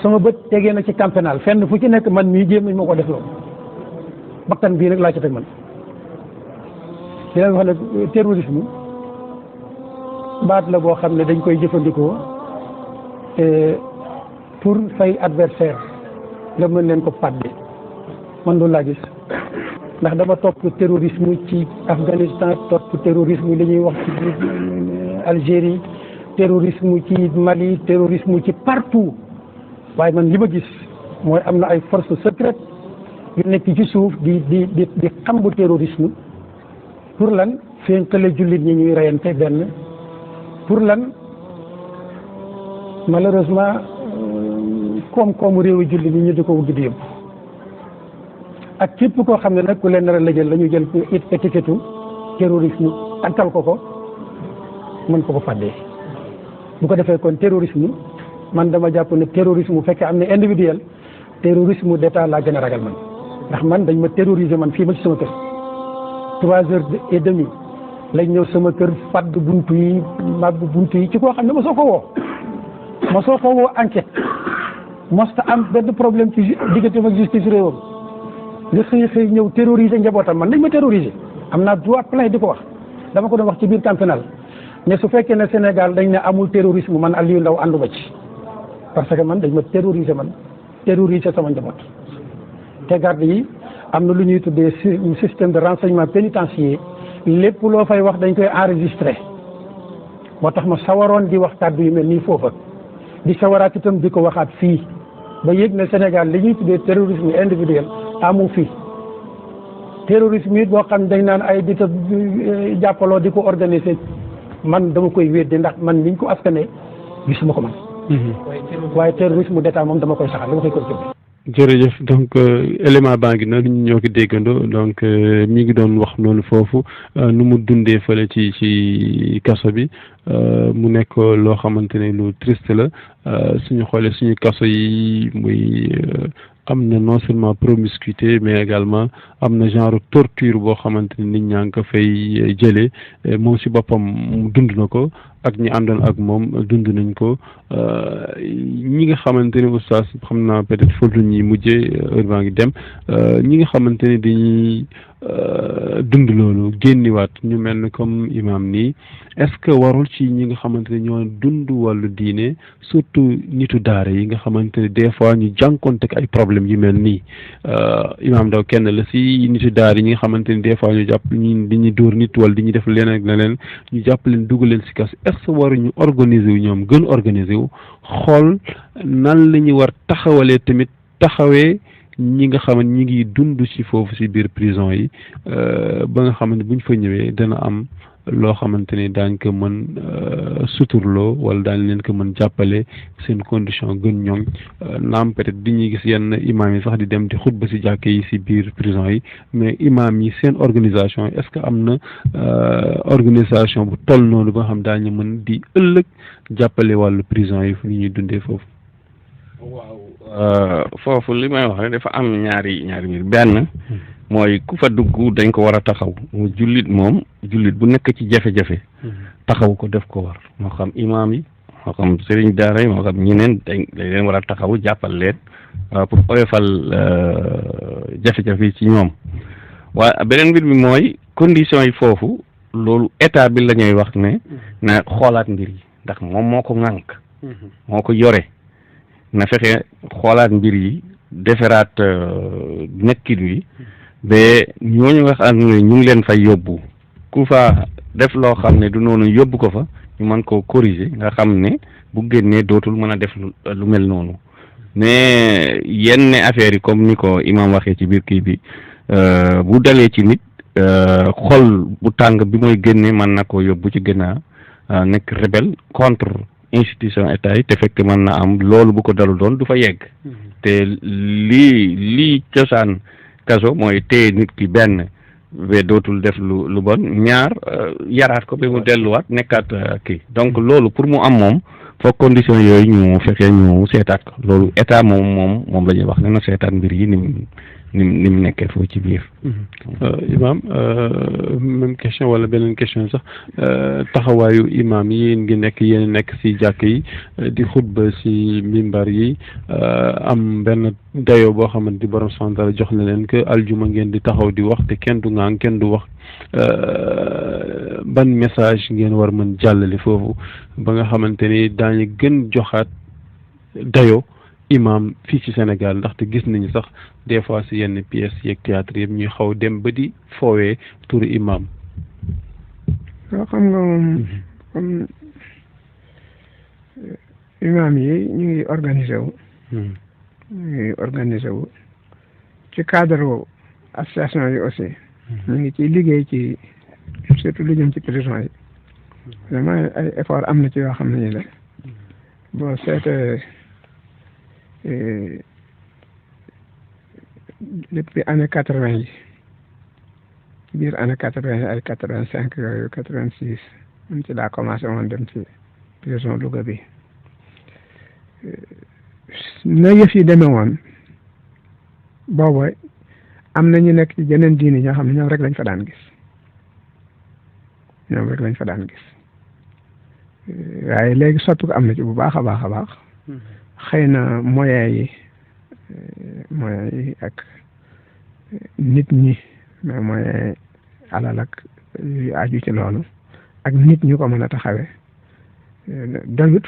sama bët tegee na ci Camp Pénal fenn fu ci nekk man mii jéem nañ ma ko def loolu bakkan bii nag laa ci teg man di leen wax ne terrorisme baat la boo xam ne dañ koy jëfandikoo pour say adversaire nga mën leen ko pàdde man loolu laa gis ndax dama topp terrorisme ci Afghanistan topp terrorisme li ñuy wax ci Algérie terrorisme ci Mali terrorisme ci partout waaye man li ma gis mooy am na ay forces secrètes yu nekk ci suuf di xambu terrorisme pour lan fénqale jullit ñi ñuy reyante benn pour lan malheureusement koom-koomu réewu jullit ñi ñu di ko wugg di yëpp ak képp koo xam ne nag ku leen nar a lëjal la ñu jël étiquette terrorisme takkal ko mën ko fàddee bu ko defee kon terrorisme man dama jàpp ne terrorisme bu fekkee am na individuel terrorisme d'état laa gën a ragal man ndax man dañ ma terroriser man fii ma ci sama kër 3h30 lañ ñëw sama kër fàdd buntu yi màbb buntu yi ci koo xam ne ma soo ko woo enquête mosta am benn problème ci diggante ak justice réewam nga xëy ñëw terroriser njabootam man dañ ma terroriser am naa droit plein di ko wax dama ko doon wax ci biir Camp Pénal mais su fekkee ne Sénégal dañ ne amul terrorisme man Aliou Ndao ànduma ci parce que man dañ ma terroriser sama njaboot te garde yi am na lu ñuy tuddee système de renseignement pénitentiaire lépp loo fay wax dañ koy enregistré moo tax ma sawaroon di wax kàddu yu mel nii foofa di sawaraat itam di ko waxaat fii ba yëg ne Sénégal li ñuy tuddee terrorisme individuel amu fii terrorisme it boo xam ne dañ naan ay di ta jàppaloo di ko organiser man dama koy weddi ndax man niñ ko askane gisuma ko man waaye terrorisme d'état moom dama koy saxal dama koy confirmer. jërëjëf donc élément baa ngi nag ñoo ko déggandoo donc mi ngi doon wax noonu foofu nu mu dundee fële ci kaso bi mu nekk loo xamante ne lu triste la suñu xoolee suñu kaso yi muy am na non seulement promiscuité mais également am na genre torture boo xamante ne nit ñaa ngi ko fay jëlee moom si boppam dund na ko ak ñi àndoon ak moom dund nañ ko ñi nga xamante ne oustaz xam naa peut-être foofu la ñuy mujjee heure baa ngi dem ñi nga xamante ne dañuy dund loolu génniwaat ñu mel ne comme imam nii est-ce que warul ci ñi nga xamante ne ñoo dund wàllu diine surtout nitu daara yi nga xamante ne des fois ñu jànkonte ak ay problèmes yu mel nii imam Ndao kenn la si nitu daara yi ñi nga xamante ne des fois ñu jàpp ñu di ñu dóor nit wala di ñu def leneen ak leneen ñu jàpp leen dugg leen si kas est-ce que waruñu organiser wu ñoom gën organiser wu xool nan la ñu war taxawalee tamit taxawee ñi nga xam ne ñi ngi dund ci foofu ci biir prison yi ba nga xamante buñ fa ñëwee dana am loo xamante ni daañ ko mën suturloo wala daañ leen ko mën jàppale seen condition gën ñoŋ naam peut-être di ñuy gis yenn imam yi sax di dem di xutba ci jàkke yi ci biir prison yi mais imam yi seen organisation est-ce que am na organisation bu toll noonu ba nga xam daañu mën di ëllëg jàppale wàllu prison yi fu ñuy dundee foofu. waaw foofu li may wax rek dafa am ñaari mbir benn mooy ku fa dugg dañ ko war a taxaw mu jullit bu nekk ci jafe-jafe taxaw ko def ko war moo xam imaam yi moo xam sëriñ daara yi moo xam ñeneen dañ leen war a taxaw jàppal leen pour oyofal jafe-jafe yi ci ñoom waaye beneen mbir bi mooy condition yi foofu loolu état bi la ñuy wax ne na xoolaat mbir yi ndax moom moo ko ŋànk moo ko yore na fexe xoolaat mbir yi defaraat nekkin wi ba ñooñu nga xam ne ñu ngi leen fay yóbbu ku fa def loo xam ne du noonu yóbbu ko fa ñu mën koo corriger nga xam ne bu génnee dootul mën a def lu mel noonu mais yenn affaires yi comme ni ko imam waxee ci biir kii bi bu dalee ci nit xol bu tàng bi mooy génne mën na ko yóbbu ci gën a nekk rebelle contre institution état yi te fekk mën na am loolu bu ko dalu doon du fa yegg te lii cosaan kaso mooy téye nit ki benn ba dootul def lu bon ñaar yaraat ko ba mu delluwaat nekkaat kii donc loolu pour mu am moom foog condition yooyu ñu fekkee ñu seetaat ko loolu état moom la ñuy wax ne na seetaat mbir yi ni mu nekkee foofu ci biir. Imam même question wala beneen question sax taxawaayu imam yi ngi nekk yéen nekk si jàkk yi di xutba si mimbar yi am benn dayoo boo xamante ni borom santal jox na leen que aljuma ngeen di taxaw di wax te kenn du ŋaan kenn du wax ban message ngeen war mën jàllale foofu ba nga xamante ni daañu gën joxaat dayoo imam fii ci Sénégal ndaxte gis nañu sax des fois si yenn pièces yeeg théâtre yëpp ñuy xaw dem ba di foowee turu imam. waaw xam nga moom comme imam yi ñu ngi organisé wu. ñu ngi organisé wu ci cadre association yi aussi. ñu ngi ciy liggéey ci surtout lu jëm ci prison yi. vraiment ay effort am na ci yoo xam ne ni la boo seetee. depuis année 80 yi biir année 80 yi ay 85 yooyu 86 man ci daa commencé woon dem ci prison Louga bi na yëf yi demee woon booba am na ñu nekk ci jeneen diini ñoo xam ne ñoom rek lañ fa daan gis waaye léegi soppi ko am na ci bu baax a baax xëy na moyens yi ak nit ñi mais moyen alal ak yu aju ci loolu ak nit ñu ko mën a taxawee doyut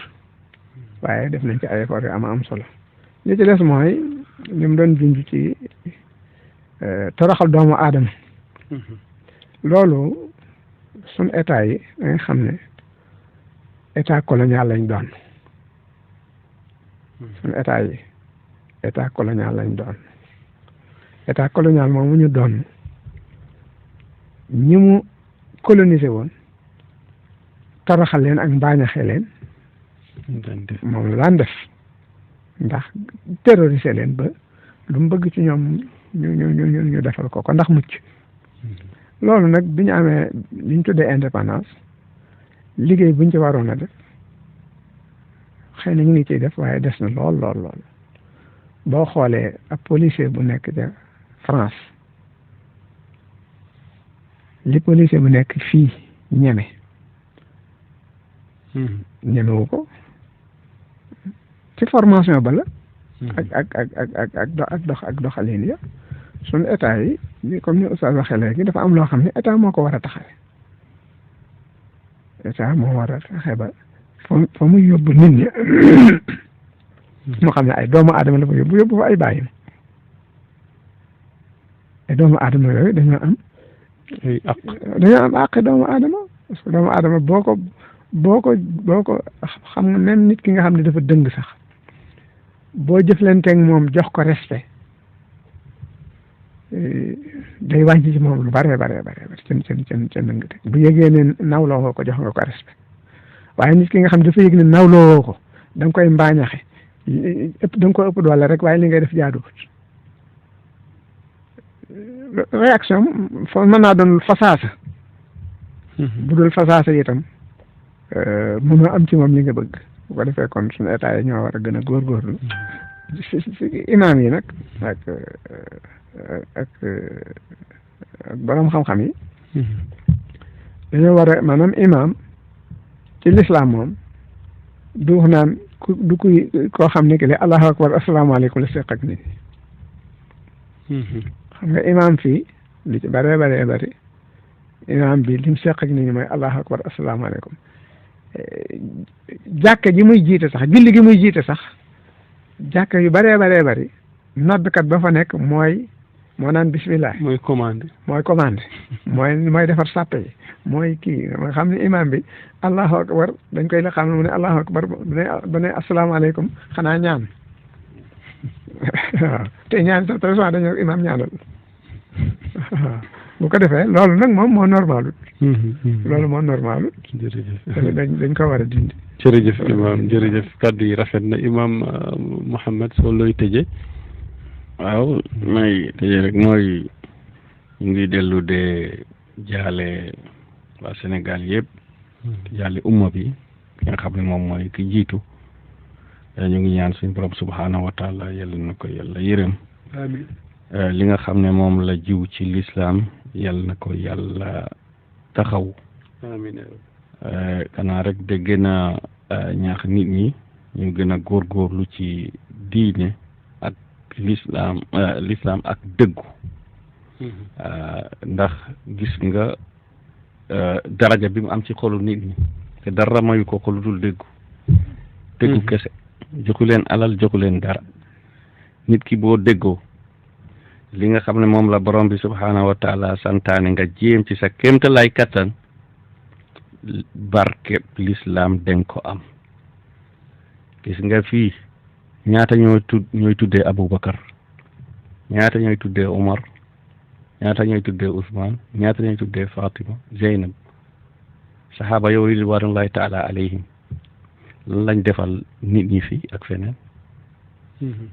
waaye def nañ ci ay effort yu am solo li ci des mooy li mu doon junj ci toroxal doomu aadama loolu sun état yi da nga xam ne état colonial lañ doon suñu état yi état colonial lañ doon état colonial moom mu ñu doon ñi mu colonisé woon toroxal leen ak mbaañaxe leen moom la daan def ndax terrorisé leen ba lu mu bëgg ci ñoom ñu defal ko ndax mucc loolu nag bi ñu amee li ñu tuddee indépendance liggéey buñ ci waroon a def xëy na ñu ngi ciy def waaye des na lool boo xoolee ab policier bu nekk ca France li policier bu nekk fii ñemewu ko ci formation ba la ak doxalin ya suñu état yi comme ni Oustaz waxee léegi dafa am loo xam ne état moo ko war a taxawe état moo war a taxe ba fa muy yóbbu nit ñi moo xam ne ay doomu aadama la fa yóbbu fa ay bàyyim ay doomu aadama yooyu dañoo am àq doomu aadama parce que doomu aadama boo ko xam nga même nit ki nga xam ne dafa dëng sax boo jëflanteeg moom jox ko respect day wàññi ci moom lu bare cën dëng te bu yëgee ne nawloo nga ko jox nga ko respect waaye nit ki nga xam dafa yëg ne nawloo ko da nga koy mbaañaxe da nga ko ëpp doole rek waaye li ngay def jaaduwut réaction fo mën naa doon fasaasa bu dul fasaasa itam mënoo am ci moom li nga bëgg bu ko defee kon suñu état yi ñoo war a gën a góorgóorlu si imaam yi nag ak borom xam-xam yi dañoo war a maanaam imaam ci lislaam moom du wax naan du kuy koo xam ne que le allahu akbar asalaamaaleykum la seq ak nit ñi xam nga imaam fii li ci bëree bëri imaam bi li mu seq ak nit ñi mooy allahu akbar asalaamaaleykum jàkka ji muy jiite sax julli gi muy jiite sax jàkka yu bëree bëri noddkat ba fa nekk moo naan bismillah mooy commandé mooy defar sàppe yi mooy kii nga xam ne imaam bi allahu akbar dañ koy la xam ne mu ne allahu akbar ba ne asalaamaaleykum xanaa ñaan waaw te ñaan sax très souvent dañoo imaam ñaanal waaw bu ko defee loolu nag moom moo normalut loolu moo normalut dañ ko war a dindi. jërëjëf imam jërëjëf kàddu yi rafet na imam Mouhamed soo looy tëjee. waaw may tëjee rek mooy ñu ngi dellu de jaale waa Sénégal yëpp jaale umma bi ki nga xam ne moom mooy ki jiitu ñu ngi ñaan suñu borom subhaanahu wa taala yàlla na ko yàlla yërëm amiin li nga xam ne moom la jiw ci lislaam yàlla na ko yàlla taxaw amiin kanaa rek de gën a ñaax nit ñi ñu gën a góorgóorlu ci diine ak lislaam ak dëggu ndax gis nga daraja bi mu am ci xolu nit ñi te dara mayu ko lu dul dëggu kese joxu leen alal joxu leen dara nit ki boo déggoo li nga xam ne moom la borom bi subhaanahu wa taala santaane nga jéem ci sa kéemta lay kattan barke l'islam den ko am gis nga fii ñaata ñooy tuddee Aboubacar ñaata ñooy tuddee Omar ñaata ñooy tuddee Ousmane ñaata ñooy tuddee Fatima Zeynab saxaaba yow ridwanullahi taala alayhim lan lañ defal nit ñi fi ak feneen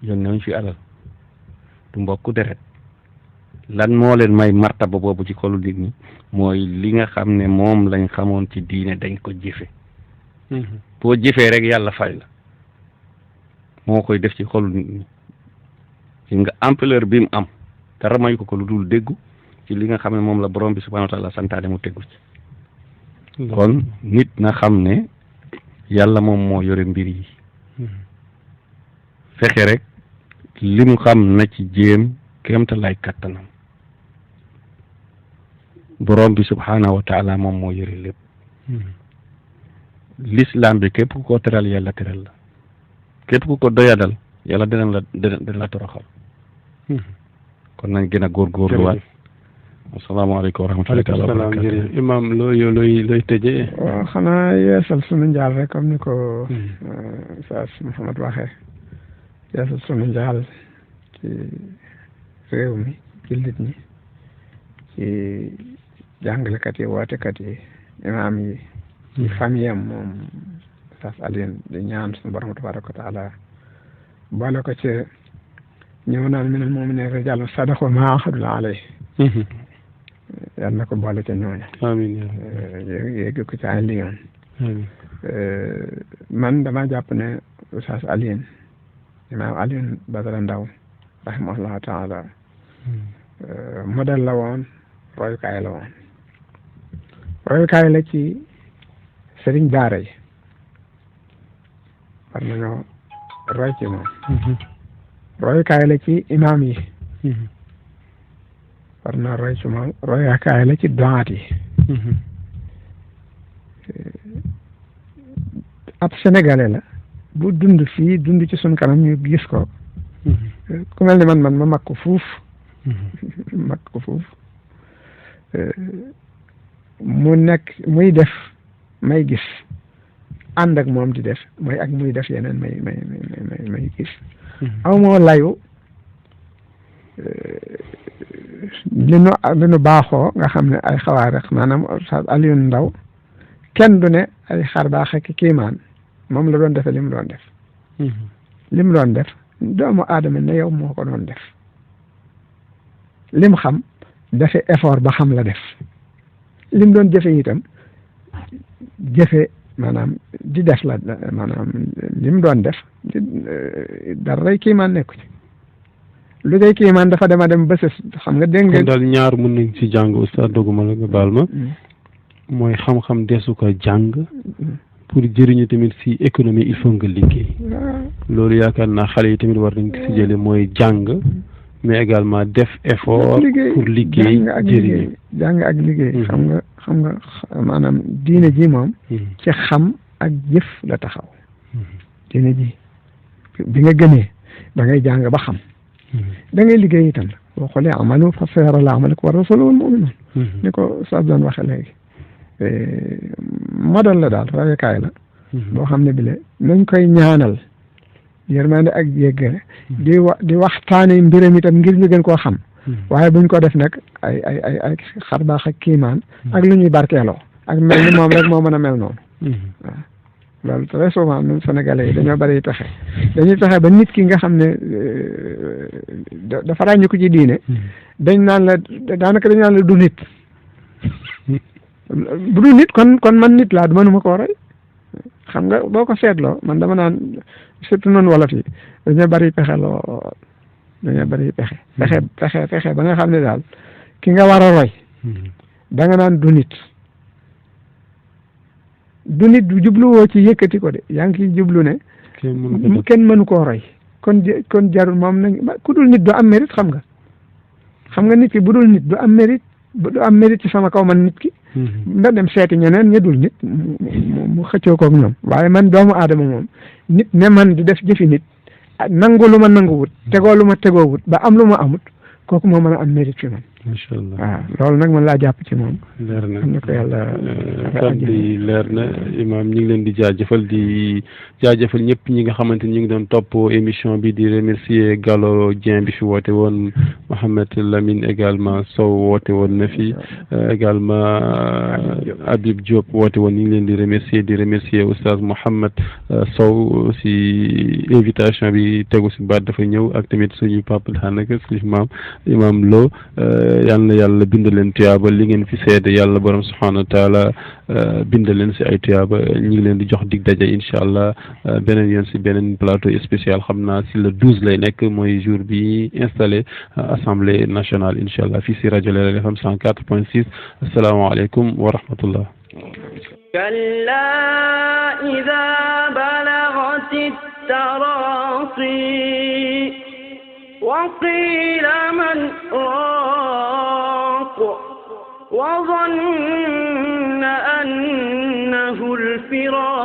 yónnee wuñ fi alal du mbokku deret lan moo leen may martaba boobu ci xolu nit ñi mooy li nga xam ne moom lañ xamoon ci diine dañ ko jëfe boo jëfee rek yàlla fay la moo koy def ci xolu nit ñi ci nga ampleur bi mu am dara may ko lu dul déggu ci li nga xam ne moom la borom bi subhanahu wa taala santaane mu teggu ci kon nit na xam ne yàlla moom moo yore mbir yi fexe rek li mu xam na ci jéem kéemta lay kattanam borom bi subhanahu wa taala moom moo yore lépp l'islam bi képp ku ko teral yàlla teral la képp ku ko doyadal yàlla dina la toroxal kon nañ gën a góorgóorluwaat asalaamaaleykum wa rahmatullahi wa barakatuh imam looy tëjee waaw xanaa yeesal sunu njaal rek comme ni ko Oustaz Mouhamed waxee yeesal sunu njaal ci réew mi jullit ñi ci jàngalekat yi wootekat yi imaam yi ci famille am moom Oustaz Alioune di ñaan suñu borom tabaraka wa taala boole ko ci ñëw naan minal mu'miniina rijaalun sadaqu maa ahadullah alayhi yal na ko boole ca ñooña amiin yéegi ko ci ay liyoon man dama jàpp ne Oustaz Alioune imaam Alioune Badara Ndao rahimahullahu taala modèle la woon royukaay la woon royukaay la ci sëriñ daara yi war nañoo roy ci moom royukaay la ci imaam yi war na roy ci moom royukaay la ci donaat yi ab sénégalais la bu dund fii dund ci sun kanam ñu gis ko ku mel ni man ma mag ko fuuf mu nekk muy def may gis ànd ak moom di def mooy ak muy def yeneen may gis aw moo layu li nu baaxoo nga xam ne ay xawaarix maanaam Oustaz Alioune Ndao kenn du ne ay xar baax ak kiimaan moom la doon defee li mu doon def li mu doon def doomu aadama ne yow moo ko doon def lim xam dafe effort ba xam la def lim doon jëfe itam jëfe maanaam di def la maanaam lim doon def dara kiimaan nekku ci lu day kiimaan dafa dem ba sës xam nga dégg nga daal ñaar mën nañ ci jàng Oustaz doguma la nga baal ma mooy xam-xam desu ko jàng pour jëriñu tamit si économie il faut nga liggéey loolu yaakaar naa xale yi tamit war nañ ko si jële mooy jàng mais également def effort pour liggéey jëriñu jàng ak liggéey xam nga maanaam diine ji moom ci xam ak jëf la taxaw diine ji bi nga gëmee da ngay jàng ba xam da ngay liggéey itam boo xoolee amalu fa sayara Allaahu amalakum wa rasuluhu wal mu'minuun ni ko Oustaz doon waxee léegi modèle la daal royukaay la boo xam ne bile nañ koy ñaanal yërmande ak jéggale di waxtaane mbiram itam ngir ñu gën koo xam waaye buñ ko def nag ay xar baax ak kiimaan ak lu ñuy barkeeloo ak mel ni moom rek moo mën a mel noonu waaw loolu très souvent ñun Sénégalais yi dañoo bari pexe dañuy fexe ba nit ki nga xam ne dafa ràññi ko ci diine dañ naan la daanaka dañ naan la du nit bu du nit kon man nit laa du mënuma koo roy xam nga boo ko seetloo man dama naan surtout noonu wolof yi dañoo bari pexe lool dañoo bari pexe ba nga xam ne daal ki nga war a roy da nga naan du nit jubluwoo ci yëkkati ko de yaa ngi ciy jublu ne kenn mënu koo roy kon jarul moom nañ ku dul nit du am mérite xam nga nit ki bu dul nit du am mérite ci sama kaw man nit ki nga dem seeti ñeneen ña dul nit mu xëccoo koog ñoom waaye man doomu aadama moom nit ne man di def jëfi nit nangu lu ma nanguwut tegoo lu ma tegoowut ba am lu ma amut kooku moo mën a am mérite fi man macha allah waaw loolu nag man laa jàpp ci moom leer na am na ko yàlla kàddu yi leer na imaam ñu ngi leen di jaajëfal ñëpp ñi nga xamante ni ñu ngi doon topp émission bi di remercier Gallo Dieng bi fi woote woon Mohamed Lamine également Sow woote woon na fi également Habib Diop woote woon ñu ngi leen di remercier oustaz Mohamed Sow si invitation bi tegu si baat dafa ñëw ak tamit suñu papa daanaka suñu maam imaam Lo yal na yàlla bind leen tuyaaba li ngeen fi seede yàlla borom subhanahu wa taala bind leen si ay tuyaaba ñu ngi leen di jox dig daje incha allah beneen yoon si beneen plateau spécial xam naa si le 12 lay nekk mooy jour bi installé assemblée nationale incha allah fii si rajo Leral FM 104.6 asalaamaaleykum wa rahmatullah. كلا إذا بلغت التراقي وقيل من راق وظن أنه الفراق